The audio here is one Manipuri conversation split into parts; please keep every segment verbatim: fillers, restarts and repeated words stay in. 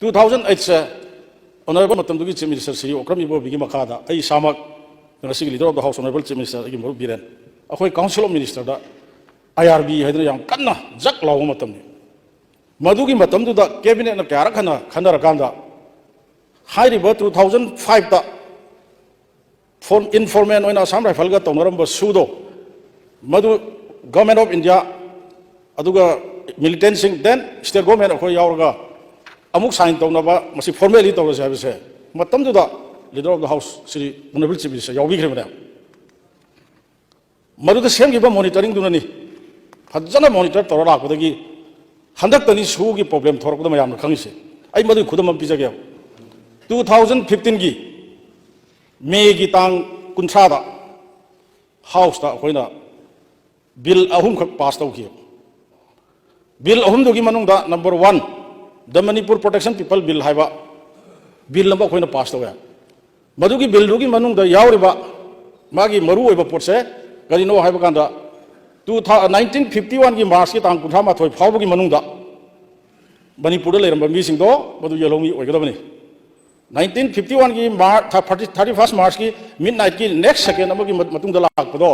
ꯇꯨ ꯊꯥꯎꯖꯟ ꯑꯩꯠꯁꯦ ꯑꯣꯅꯔꯦꯕꯜ ꯃꯇꯝꯗꯨꯒꯤ ꯆꯤꯐ ꯃꯤꯅꯤꯁꯇꯔ ꯁ꯭ꯔꯤ ꯑꯣꯀ꯭ꯔꯝ ꯏꯕꯣꯕꯤꯒꯤ ꯃꯈꯥꯗ ꯑꯩ ꯏꯁꯥꯃꯛ, ꯉꯁꯤꯒꯤ leader of the house honourable chief minister ꯑꯩꯒꯤ ꯃꯔꯨꯞ ꯕꯤꯔꯦꯟ, ꯑꯩꯈꯣꯏ ꯀꯥꯎꯟꯁꯤꯜ ꯑꯣꯐ ꯃꯤꯅꯤꯁꯇꯔꯗ ꯑꯥꯏ ꯑꯥꯔ ꯕꯤ ꯍꯥꯏꯗꯅ ꯌꯥꯝ ꯀꯟꯅ ꯖꯛ ꯂꯥꯎꯕ ꯃꯇꯝꯅꯤ꯫ ꯃꯗꯨꯒꯤ ꯃꯇꯝꯗꯨꯗ ꯀꯦꯕꯤꯅꯦꯠꯅ ꯀꯌꯥꯔꯛ ꯍꯟꯅ ꯈꯟꯅꯔꯀꯥꯟꯗ, ꯍꯥꯏꯔꯤꯕ ꯇꯨ ꯊꯥꯎꯖꯟ ꯐꯥꯏꯚꯇ ꯏꯟꯐꯣꯔꯃꯦꯜ ꯑꯣꯏꯅ ꯑꯁꯥꯝ ꯔꯥꯏꯐꯜꯒ ꯇꯧꯅꯔꯝꯕ ꯁꯨꯗꯣ, ꯃꯗꯨ ꯒꯚꯔꯟꯃꯦꯟ ꯑꯣꯐ ꯏꯟꯗꯤꯌꯥ, ꯑꯗꯨꯒ ꯃꯤꯂꯤꯇꯦꯟꯁꯤꯡ, ꯗꯦꯟ ꯁ꯭ꯇꯦꯠ ꯒꯣꯔꯃꯦꯟ ꯑꯩꯈꯣꯏ ꯌꯥꯎꯔꯒ ꯑꯃꯨꯛ ꯁꯥꯏꯟ ꯇꯧꯅꯕ, ꯃꯁꯤ ꯐꯣꯔꯃꯦꯜꯂꯤ ꯇꯧꯔꯁꯦ ꯍꯥꯏꯕꯁꯦ ꯃꯇꯝꯗꯨꯗ leader of the house Shri honourable chief minister ꯌꯥꯎꯕꯤꯈ꯭ꯔꯤꯕꯅꯦ꯫ ꯃꯗꯨꯗ ꯁꯦꯝꯈꯤꯕ ꯃꯣꯅꯤꯇꯔꯤꯡꯗꯨꯅꯅꯤ ꯐꯖꯅ ꯃꯣꯅꯤꯇꯔ ꯇꯧꯔ ꯂꯥꯛꯄꯗꯒꯤ ꯍꯟꯗꯛꯇꯅꯤ ꯁꯨꯒꯤ ꯄ꯭ꯔꯣꯕ꯭ꯂꯦꯝ ꯊꯣꯔꯛꯄꯗ ꯃꯌꯥꯝꯅ ꯈꯪꯉꯤꯁꯦ꯫ ꯑꯩ ꯃꯗꯨꯒꯤ ꯈꯨꯗꯝ ꯑꯃ ꯄꯤꯖꯒꯦ꯫ ꯇꯨ ꯊꯥꯎꯖꯟ ꯐꯤꯐꯇꯤꯟꯒꯤ ꯃꯦꯒꯤ ꯇꯥꯡ ꯀꯨꯟꯊ꯭ꯔꯥꯗ ꯍꯥꯎꯁꯇ ꯑꯩꯈꯣꯏꯅ ꯕꯤꯜ ꯑꯍꯨꯝꯈꯛ ꯄꯥꯁ ꯇꯧꯈꯤ꯫ ꯕꯤꯜ ꯑꯍꯨꯝꯗꯨꯒꯤ ꯃꯅꯨꯡꯗ number one, the Manipur Protection People Bill ꯍꯥꯏꯕ ꯕꯤꯜ ꯑꯃ ꯑꯩꯈꯣꯏꯅ ꯄꯥꯁ ꯇꯧꯋꯦ꯫ ꯃꯗꯨꯒꯤ ꯕꯤꯜꯗꯨꯒꯤ ꯃꯅꯨꯡꯗ ꯌꯥꯎꯔꯤꯕ ꯃꯥꯒꯤ ꯃꯔꯨꯑꯣꯏꯕ ꯄꯣꯠꯁꯦ ꯀꯔꯤꯅꯣ ꯍꯥꯏꯕ ꯀꯥꯟꯗ, ꯇꯨ ꯊꯥ-, ꯅꯥꯏꯟꯇꯤꯟ ꯐꯤꯐꯇꯤ ꯋꯥꯟꯒꯤ ꯃꯥꯔꯆꯀꯤ ꯇꯥꯡ ꯀꯨꯟꯊ꯭ꯔꯥ ꯃꯥꯊꯣꯏ ꯐꯥꯎꯕꯒꯤ ꯃꯅꯨꯡꯗ ꯃꯅꯤꯄꯨꯔꯗ ꯂꯩꯔꯝꯕ ꯃꯤꯁꯤꯡꯗꯣ ꯃꯗꯨ ꯌꯦꯜꯍꯧꯃꯤ ꯑꯣꯏꯒꯗꯕꯅꯤ꯫ ꯅꯥꯏꯟꯇꯤꯟ ꯐꯤꯐꯇꯤ ꯋꯥꯟꯒꯤ ꯃꯥꯔꯆ, ꯊꯥꯔꯇꯤ ꯐꯥꯔꯁ ꯃꯥꯔꯆꯀꯤ ꯃꯤꯠ ꯅꯥꯏꯠꯀꯤ ꯅꯦꯛꯁ ꯁꯦꯀꯦꯟ ꯑꯃꯒꯤ ꯃ-, ꯃꯇꯨꯡꯗ ꯂꯥꯛꯄꯗꯣ,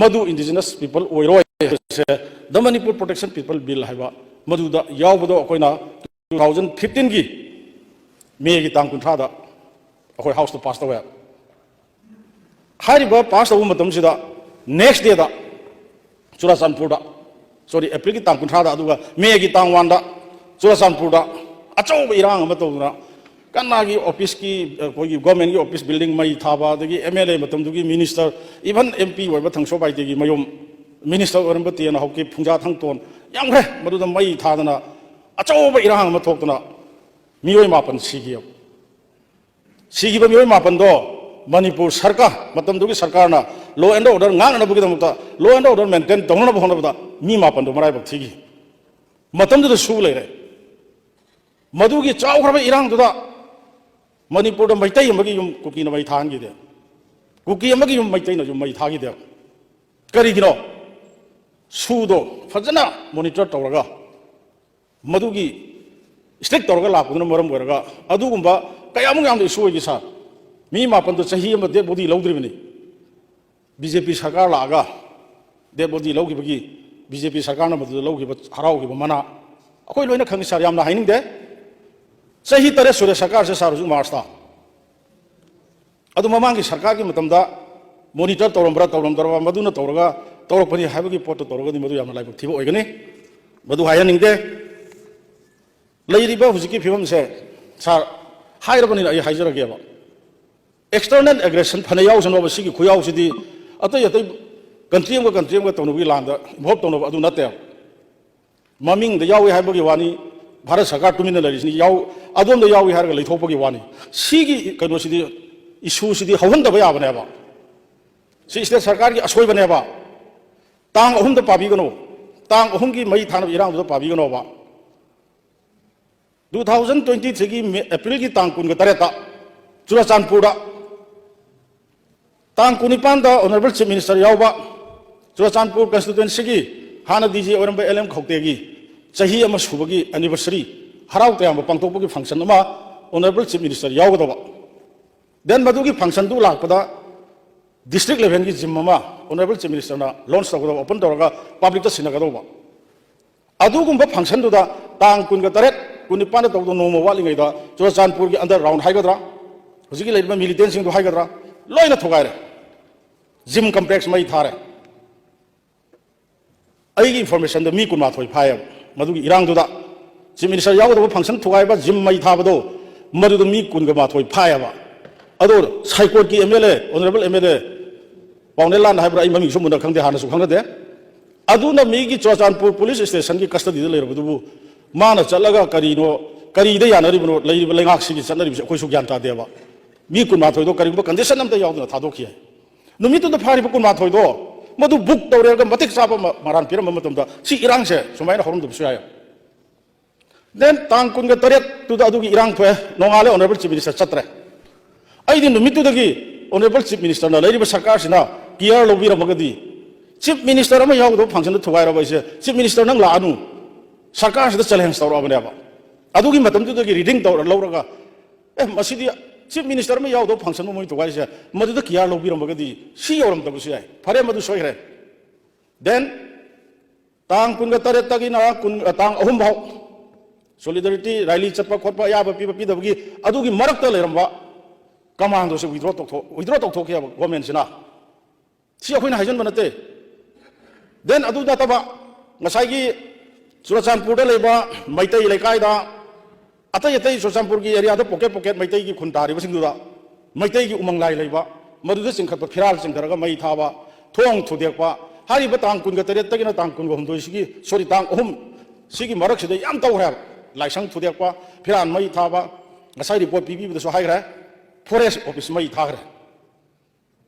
ꯃꯗꯨ ꯏꯟꯗꯤꯖꯤꯅꯁ ꯄꯤꯄꯜ ꯑꯣꯏꯔꯣꯏ ꯍꯥꯏꯕꯁꯦ, ꯗ ꯃꯅꯤꯄꯨꯔ ꯄ꯭ꯔꯣꯇꯦꯛꯁꯟ ꯄꯤꯄꯜ ꯕꯤꯜ ꯍꯥꯏꯕ ꯃꯗꯨꯗ ꯌꯥꯎꯕꯗꯣ ꯑꯩꯈꯣꯏꯅ ꯇꯨ ꯊꯥꯎꯖꯟ ꯐꯤꯐꯇꯤꯟꯒꯤ ꯃꯦꯒꯤ ꯇꯥꯡ ꯀꯨꯟꯊ꯭ꯔꯥꯗ ꯑꯩꯈꯣꯏ ꯍꯥꯎꯁꯇ ꯄꯥꯁ ꯇꯧꯋꯦ꯫ ꯍꯥꯏꯔꯤꯕ ꯄꯥꯁ ꯇꯧꯕ ꯃꯇꯝꯁꯤꯗ ꯅꯦꯛꯁ ꯗꯦꯗ ꯆꯨꯔꯥꯆꯥꯟꯄꯨꯔꯗ, ꯁꯣꯔꯤ, ꯑꯦꯄ꯭ꯔꯤꯜꯒꯤ ꯇꯥꯡ ꯀꯨꯟꯊ꯭ꯔꯥꯗ, ꯑꯗꯨꯒ ꯃꯦꯒꯤ ꯇꯥꯡ ꯋꯥꯟꯗ ꯆꯨꯔꯥꯆꯥꯟꯄꯨꯔꯗ ꯑꯆꯧꯕ ꯏꯔꯥꯡ ꯑꯃ ꯇꯧꯗꯅ, ꯀꯅꯥꯒꯤ ꯑꯣꯐꯤꯁꯀꯤ, ꯑꯩꯈꯣꯏꯒꯤ ꯒꯣꯔꯃꯦꯟꯒꯤ ꯑꯣꯐꯤꯁ ꯕꯤꯜꯗꯤꯡ ꯃꯩ ꯊꯥꯕ, ꯑꯗꯒꯤ ꯑꯦꯝ ꯑꯦꯜ ꯑꯦ ꯃꯇꯝꯗꯨꯒꯤ ꯃꯤꯅꯤꯁꯇꯔ, ꯏꯚꯟ ꯑꯦꯝ ꯄꯤ ꯑꯣꯏꯕ ꯊꯪꯁꯣ ꯕꯥꯏꯇꯦꯒꯤ ꯃꯌꯨꯝ, ꯃꯤꯅꯤꯁꯇꯔ ꯑꯣꯏꯔꯝꯕ ꯇꯦꯅ ꯍꯧꯀꯤꯞ, ꯐꯨꯡꯖꯥ ꯊꯪꯇꯣꯟ, ꯌꯥꯝꯈ꯭ꯔꯦ, ꯃꯗꯨꯗ ꯃꯩ ꯊꯥꯗꯅ ꯑꯆꯧꯕ ꯏꯔꯥꯡ ꯑꯃ ꯊꯣꯛꯇꯅ ꯃꯤꯑꯣꯏ ꯃꯥꯄꯟ ꯁꯤꯈꯤ꯫ ꯁꯤꯈꯤꯕ ꯃꯤꯑꯣꯏ ꯃꯥꯄꯟꯗꯣ ꯃꯅꯤꯄꯨꯔ ꯁꯔꯀꯥꯔ, ꯃꯇꯝꯗꯨꯒꯤ ꯁꯔꯀꯥꯔꯅ law and order ꯉꯥꯛꯅꯅꯕꯒꯤꯗꯃꯛꯇ, law and order maintain ꯇꯧꯅꯅꯕ ꯍꯣꯠꯅꯕꯗ ꯃꯤ ꯃꯥꯄꯟꯗꯣ ꯃꯔꯥꯏꯕꯛ ꯊꯤꯈꯤ꯫ ꯃꯇꯝꯗꯨꯗ ꯁꯨ ꯂꯩꯔꯦ꯫ ꯃꯗꯨꯒꯤ ꯆꯥꯎꯈ꯭ꯔꯕ ꯏꯔꯥꯡꯗꯨꯗ ꯃꯅꯤꯄꯨꯔꯗ ꯃꯩꯇꯩ ꯑꯃꯒꯤ ꯌꯨꯝ ꯀꯨꯀꯤꯅ ꯃꯩ ꯊꯥꯍꯟꯈꯤꯗꯦ, ꯀꯨꯀꯤ ꯑꯃꯒꯤ ꯌꯨꯝ ꯃꯩꯇꯩꯅ ꯌꯨꯝ ꯃꯩ ꯊꯥꯈꯤꯗꯦ꯫ ꯀꯔꯤꯒꯤꯅꯣ? ꯁꯨꯗꯣ ꯐꯖꯅ ꯃꯣꯅꯤꯇꯔ ꯇꯧꯔꯒ ꯃꯗꯨꯒꯤ ꯏꯁꯇ꯭ꯔꯤꯛ ꯇꯧꯔꯒ ꯂꯥꯛꯄꯗꯨꯅ ꯃꯔꯝ ꯑꯣꯏꯔꯒ ꯑꯗꯨꯒꯨꯝꯕ ꯀꯌꯥꯃꯨꯛ ꯌꯥꯝꯅ ꯏꯁꯨ ꯑꯣꯏꯒꯦ ꯁꯥꯔ? ꯃꯤ ꯃꯥꯄꯟꯗꯣ ꯆꯍꯤ ꯑꯃ ꯗꯦꯠ ꯕꯣꯗꯤ ꯂꯧꯗ꯭ꯔꯤꯕꯅꯤ꯫ ꯕꯤ ꯖꯦ ꯄꯤ ꯁꯔꯀꯥꯔ ꯂꯥꯛꯑꯒ ꯗꯦꯠ ꯕꯣꯗꯤ ꯂꯧꯈꯤꯕꯒꯤ, ꯕꯤ ꯖꯦ ꯄꯤ ꯁꯔꯀꯥꯔꯅ ꯃꯗꯨꯗ ꯂꯧꯈꯤꯕ, ꯍꯔꯥꯎꯈꯤꯕ ꯃꯅꯥ ꯑꯩꯈꯣꯏ ꯂꯣꯏꯅ ꯈꯪꯉꯤ ꯁꯥꯔ, ꯌꯥꯝꯅ ꯍꯥꯏꯅꯤꯡꯗꯦ꯫ ꯆꯍꯤ ꯇꯔꯦꯠ ꯁꯨꯔꯦ ꯁꯔꯀꯥꯔꯁꯦ ꯁꯥꯔ, ꯍꯧꯖꯤꯛ ꯃꯥꯔꯁꯇ꯫ ꯑꯗꯨ ꯃꯃꯥꯡꯒꯤ ꯁꯔꯀꯥꯔꯒꯤ ꯃꯇꯝꯗ ꯃꯣꯅꯤꯇꯔ ꯇꯧꯔꯝꯕ꯭ꯔꯥ ꯇꯧꯔꯝꯗ꯭ꯔꯕ, ꯃꯗꯨꯅ ꯇꯧꯔꯒ ꯇꯧꯔꯛꯄꯅꯤ ꯍꯥꯏꯕꯒꯤ ꯄꯣꯠꯇꯨ ꯇꯧꯔꯒꯗꯤ ꯃꯗꯨ ꯌꯥꯝꯅ ꯂꯥꯏꯕꯛ ꯊꯤꯕ ꯑꯣꯏꯒꯅꯤ꯫ ꯃꯗꯨ ꯍꯥꯏꯍꯟꯅꯤꯡꯗꯦ꯫ ꯂꯩꯔꯤꯕ ꯍꯧꯖꯤꯛꯀꯤ ꯐꯤꯕꯝꯁꯦ ꯁꯥꯔ ꯍꯥꯏꯔꯕꯅꯤꯅ ꯑꯩ ꯍꯥꯏꯖꯔꯒꯦꯕ꯫ ꯑꯦꯛꯁꯇꯔꯅꯦꯜ ꯑꯦꯒ꯭ꯔꯦꯁꯟ ꯐꯅ ꯌꯥꯎꯁꯅꯣꯕ, ꯁꯤꯒꯤ ꯈꯨꯌꯥꯎꯁꯤꯗꯤ ꯑꯇꯩ ꯑꯇꯩ ꯀꯟꯇ꯭ꯔꯤ ꯑꯃꯒ ꯀꯟꯇ꯭ꯔꯤ ꯑꯃꯒ ꯇꯧꯅꯕꯒꯤ ꯂꯥꯟꯗ ꯏꯟꯚꯣꯜꯕ ꯇꯧꯅꯕ ꯑꯗꯨ ꯅꯠꯇꯦꯕ꯫ ꯃꯃꯤꯡꯗ ꯌꯥꯎꯏ ꯍꯥꯏꯕꯒꯤ ꯋꯥꯅꯤ, ꯚꯥꯔꯠ ꯁꯔꯀꯥꯔ ꯇꯨꯃꯤꯟꯅ ꯂꯩꯔꯤꯁꯤꯅꯤ, ꯌꯥꯎ-, ꯑꯗꯣꯝꯗ ꯌꯥꯎꯏ ꯍꯥꯏꯔꯒ ꯂꯩꯊꯣꯛꯄꯒꯤ ꯋꯥꯅꯤ꯫ ꯁꯤꯒꯤ ꯀꯩꯅꯣꯁꯤꯗꯤ, ꯏꯁꯨꯁꯤꯗꯤ ꯍꯧꯍꯟꯗꯕ ꯌꯥꯕꯅꯦꯕ꯫ ꯁꯤ ꯁ꯭ꯇꯦꯠ ꯁꯔꯀꯥꯔꯒꯤ ꯑꯁꯣꯏꯕꯅꯦꯕ꯫ ꯇꯥꯡ ꯑꯍꯨꯝꯗ ꯄꯥꯕꯤꯒꯅꯣ, ꯇꯥꯡ ꯑꯍꯨꯝꯒꯤ ꯃꯩ ꯊꯥꯅꯕ ꯏꯔꯥꯡꯗꯨꯗ ꯄꯥꯕꯤꯒꯅꯣꯕ꯫ ꯇꯨ ꯊꯥꯎꯖꯟ ꯇ꯭ꯋꯦꯟꯇꯤ ꯊ꯭ꯔꯤꯒꯤ ꯃꯦ, ꯑꯦꯄ꯭ꯔꯤꯜꯒꯤ ꯇꯥꯡ ꯀꯨꯟꯒ ꯇꯔꯦꯠꯇ ꯆꯨꯔꯆꯥꯟꯄꯨꯔꯗ, ꯇꯥꯡ ꯀꯨꯟꯅꯤꯄꯥꯟꯗ ꯑꯣꯅꯔꯦꯕꯜ ꯆꯤꯐ ꯃꯤꯅꯤꯁꯇꯔ ꯌꯥꯎꯕ, ꯆꯨꯔꯆꯥꯟꯄꯨꯔ ꯀꯟꯁꯇꯤꯇ꯭ꯋꯦꯟꯁꯤꯒꯤ ꯍꯥꯟꯅ ꯗꯤ ꯖꯤ ꯑꯣꯏꯔꯝꯕ ꯑꯦꯜ ꯑꯦꯝ ꯈꯧꯇꯦꯒꯤ ꯆꯍꯤ ꯑꯃ ꯁꯨꯕꯒꯤ ꯑꯦꯅꯤꯚꯔꯁꯔꯤ ꯍꯔꯥꯎ ꯇꯌꯥꯝꯕ ꯄꯥꯡꯊꯣꯛꯄꯒꯤ ꯐꯪꯁꯟ ꯑꯃ ꯑꯣꯅꯔꯦꯕꯜ ꯆꯤꯐ ꯃꯤꯅꯤꯁꯇꯔ ꯌꯥꯎꯒꯗꯕ꯫ ꯗꯦꯟ ꯃꯗꯨꯒꯤ ꯐꯪꯁꯟꯗꯨ ꯂꯥꯛꯄꯗ ꯗꯤꯁꯇ꯭ꯔꯤꯛ ꯂꯦꯚꯦꯜꯒꯤ ꯖꯤꯝ ꯑꯃ ꯑꯣꯅꯔꯦꯕꯜ ꯆꯤꯐ ꯃꯤꯅꯤꯁꯇꯔꯅ ꯂꯣꯟꯁ ꯇꯧꯒꯗꯕ, ꯑꯣꯄꯟ ꯇꯧꯔꯒ ꯄꯕ꯭ꯂꯤꯛꯇ ꯁꯤꯟꯅꯒꯗꯧꯕ꯫ ꯑꯗꯨꯒꯨꯝꯕ ꯐꯪꯁꯟꯗꯨꯗ ꯇꯥꯡ ꯀꯨꯟꯒ ꯇꯔꯦꯠ, ꯀꯨꯟꯅꯤꯄꯥꯟꯗ ꯇꯧꯗꯧ ꯅꯣꯡꯃ ꯋꯥꯠꯂꯤꯉꯩꯗ ꯆꯨꯔꯆꯥꯟꯄꯨꯔꯒꯤ ꯑꯟꯗꯔꯒ꯭ꯔꯥꯎꯟ ꯍꯥꯏꯒꯗ꯭ꯔꯥ, ꯍꯧꯖꯤꯛꯀꯤ ꯂꯩꯔꯤꯕ ꯃꯤꯂꯤꯇꯦꯟꯁꯤꯡꯗꯨ ꯍꯥꯏꯒꯗ꯭ꯔꯥ, ꯂꯣꯏꯅ ꯊꯨꯒꯥꯏꯔꯦ꯫ ꯖꯤꯝ ꯀꯝꯄ꯭ꯂꯦꯛꯁ ꯃꯩ ꯊꯥꯔꯦ꯫ ꯑꯩꯒꯤ ꯏꯟꯐꯣꯔꯃꯦꯁꯟꯗ ꯃꯤ ꯀꯨꯟꯃꯥꯊꯣꯏ ꯐꯥꯏꯌꯦꯕ ꯃꯗꯨꯒꯤ ꯏꯔꯥꯡꯗꯨꯗ꯫ ꯆꯤꯐ ꯃꯤꯅꯤꯁꯇꯔ ꯌꯥꯎꯒꯗꯕ ꯐꯪꯁꯟ ꯊꯨꯒꯥꯏꯕ, ꯖꯤꯝ ꯃꯩ ꯊꯥꯕꯗꯣ, ꯃꯗꯨꯗ ꯃꯤ ꯀꯨꯟꯒ ꯃꯥꯊꯣꯏ ꯐꯥꯏꯌꯦꯕ꯫ ꯑꯗꯣ ꯁꯥꯏꯀꯣꯠꯀꯤ M L A, honourable M L A ꯄꯥꯎꯅꯦꯂꯥꯟ ꯍꯥꯏꯕ꯭ꯔꯥ, ꯑꯩ ꯃꯃꯤꯡꯁꯨ ꯃꯨꯟꯅ ꯈꯪꯗꯦ, ꯍꯥꯟꯅꯁꯨ ꯈꯪꯅꯗꯦ꯫ ꯑꯗꯨꯅ ꯃꯤꯒꯤ ꯆꯨꯔꯆꯥꯟꯄꯨꯔ ꯄꯨꯂꯤꯁ ꯁ꯭ꯇꯦꯁꯟꯒꯤ ꯀꯁꯇꯗꯤꯗ ꯂꯩꯔꯕꯗꯨꯕꯨ ꯃꯥꯅ ꯆꯠꯂꯒ ꯀꯔꯤꯅꯣ, ꯀꯔꯤꯗ ꯌꯥꯅꯔꯤꯕꯅꯣ? ꯂꯩꯔꯤꯕ ꯂꯩꯉꯥꯛꯁꯤꯒꯤ ꯆꯠꯅꯔꯤꯕꯁꯦ ꯑꯩꯈꯣꯏꯁꯨ ꯒ꯭ꯌꯥꯟ ꯇꯥꯗꯦꯕ꯫ ꯃꯤ ꯀꯨꯟꯃꯥꯊꯣꯏꯗꯣ ꯀꯔꯤꯒꯨꯝꯕ ꯀꯟꯗꯤꯁꯟ ꯑꯝꯇ ꯌꯥꯎꯗꯅ ꯊꯥꯗꯣꯛꯈꯤ ꯍꯥꯏ꯫ ꯅꯨꯃꯤꯠꯇꯨꯗ ꯐꯥꯔꯤꯕ ꯀꯨꯟꯃꯥꯊꯣꯏꯗꯣ ꯃꯗꯨ ꯕꯨꯛ ꯇꯧꯔꯦꯒ ꯃꯇꯤꯛ ꯆꯥꯕ ꯃ-, ꯃꯔꯥꯜ ꯄꯤꯔꯝꯕ ꯃꯇꯝꯗ ꯁꯤ ꯏꯔꯥꯡꯁꯦ ꯁꯨꯃꯥꯏꯅ ꯍꯧꯔꯝꯗꯕꯁꯨ ꯌꯥꯏ꯫ ꯗꯦꯟ ꯇꯥꯡ ꯀꯨꯟꯒ ꯇꯔꯦꯠꯇꯨꯗ ꯑꯗꯨꯒꯤ ꯏꯔꯥꯡ ꯊꯣꯛꯑꯦ, ꯅꯣꯡꯉꯥꯜꯂꯦ, ꯑꯣꯅꯔꯦꯕꯜ ꯆꯤꯐ ꯃꯤꯅꯤꯁꯇꯔ ꯆꯠꯇ꯭ꯔꯦ꯫ ꯑꯩꯗꯤ ꯅꯨꯃꯤꯠꯇꯨꯗꯒꯤ ꯑꯣꯅꯔꯦꯕꯜ ꯆꯤꯐ ꯃꯤꯅꯤꯁꯇꯔꯅ, ꯂꯩꯔꯤꯕ ꯁꯔꯀꯥꯔꯁꯤꯅ ꯀꯤꯌꯥꯔ ꯂꯧꯕꯤꯔꯝꯃꯒꯗꯤ, ꯆꯤꯐ ꯃꯤꯅꯤꯁꯇꯔ ꯑꯃ ꯌꯥꯎꯒꯗꯕ ꯐꯪꯁꯟꯗ ꯊꯨꯒꯥꯏꯔꯕ ꯑꯩꯁꯦ, ꯆꯤꯐ ꯃꯤꯅꯤꯁꯇꯔ ꯅꯪ ꯂꯥꯛꯑꯅꯨ, ꯁꯔꯀꯥꯔꯁꯤꯗ ꯆꯦꯂꯦꯟꯖ ꯇꯧꯔꯛꯑꯕꯅꯦꯕ꯫ ꯑꯗꯨꯒꯤ ꯃꯇꯝꯗꯨꯗꯒꯤ reading ꯇꯧꯔ ꯂꯧꯔꯒ, ꯑꯦ, ꯃꯁꯤꯗꯤ chief minister ꯑꯃ ꯌꯥꯎꯗꯕ function ꯑꯃ ꯃꯣꯏ ꯇꯧꯒꯥꯏꯔꯤꯁꯦ, ꯃꯗꯨꯗ care ꯂꯧꯕꯤꯔꯝꯃꯒꯗꯤ ꯁꯤ ꯌꯧꯔꯝꯗꯕꯁꯨ ꯌꯥꯏ꯫ ꯐꯔꯦ, ꯃꯗꯨ ꯁꯣꯏꯈ꯭ꯔꯦ꯫ Then ꯇꯥꯡ ꯀꯨꯟꯒ ꯇꯔꯦꯠꯇꯒꯤꯅ ꯀꯨꯟ, ꯇꯥꯡ ꯑꯍꯨꯝ ꯐꯥꯎ solidarity rally ꯆꯠꯄ ꯈꯣꯠꯄ ꯑꯌꯥꯕ ꯄꯤꯕ ꯄꯤꯗꯕꯒꯤ ꯑꯗꯨꯒꯤ ꯃꯔꯛꯇ ꯂꯩꯔꯝꯕ commandoꯁꯦ withdraw ꯇꯧꯊꯣꯛ, withdraw ꯇꯧꯊꯣꯛꯈꯤꯑꯕ governmentꯁꯤꯅ꯫ ꯁꯤ ꯑꯩꯈꯣꯏꯅ ꯍꯥꯏꯖꯟꯕ ꯅꯠꯇꯦ꯫ Then ꯑꯗꯨ ꯅꯠꯇꯕ ꯉꯁꯥꯏꯒꯤ ꯆꯨꯔꯆꯥꯟꯄꯨꯔꯗ ꯂꯩꯕ ꯃꯩꯇꯩ ꯂꯩꯀꯥꯏꯗ, ꯑꯇꯩ ꯑꯇꯩ ꯆꯨꯔꯆꯥꯟꯄꯨꯔꯒꯤ areaꯗ pocket pocket ꯃꯩꯇꯩꯒꯤ ꯈꯨꯟ ꯇꯥꯔꯤꯕꯁꯤꯡꯗꯨꯗ ꯃꯩꯇꯩꯒꯤ ꯎꯃꯪ ꯂꯥꯏ ꯂꯩꯕ, ꯃꯗꯨꯗ ꯆꯤꯡꯈꯠꯄ ꯐꯤꯔꯥꯜ ꯆꯤꯡꯊꯔꯒ ꯃꯩ ꯊꯥꯕ, ꯊꯣꯡ ꯊꯨꯗꯦꯛꯄ, ꯍꯥꯏꯔꯤꯕ ꯇꯥꯡ ꯀꯨꯟꯒ ꯇꯔꯦꯠꯇꯒꯤꯅ ꯇꯥꯡ ꯀꯨꯟꯒ ꯍꯨꯝꯗꯣꯏ ꯁꯤꯒꯤ, sorry, ꯇꯥꯡ ꯑꯍꯨꯝ ꯁꯤꯒꯤ ꯃꯔꯛꯁꯤꯗ ꯌꯥꯝ ꯇꯧꯈ꯭ꯔꯦ ꯍꯥꯏꯕ꯫ ꯂꯥꯏꯁꯪ ꯊꯨꯗꯦꯛꯄ, ꯐꯤꯔꯥꯜ ꯃꯩ ꯊꯥꯕ, ꯉꯁꯥꯏ report ꯄꯤꯕꯤꯕꯗꯁꯨ ꯍꯥꯏꯈ꯭ꯔꯦ, forest office ꯃꯩ ꯊꯥꯈ꯭ꯔꯦ꯫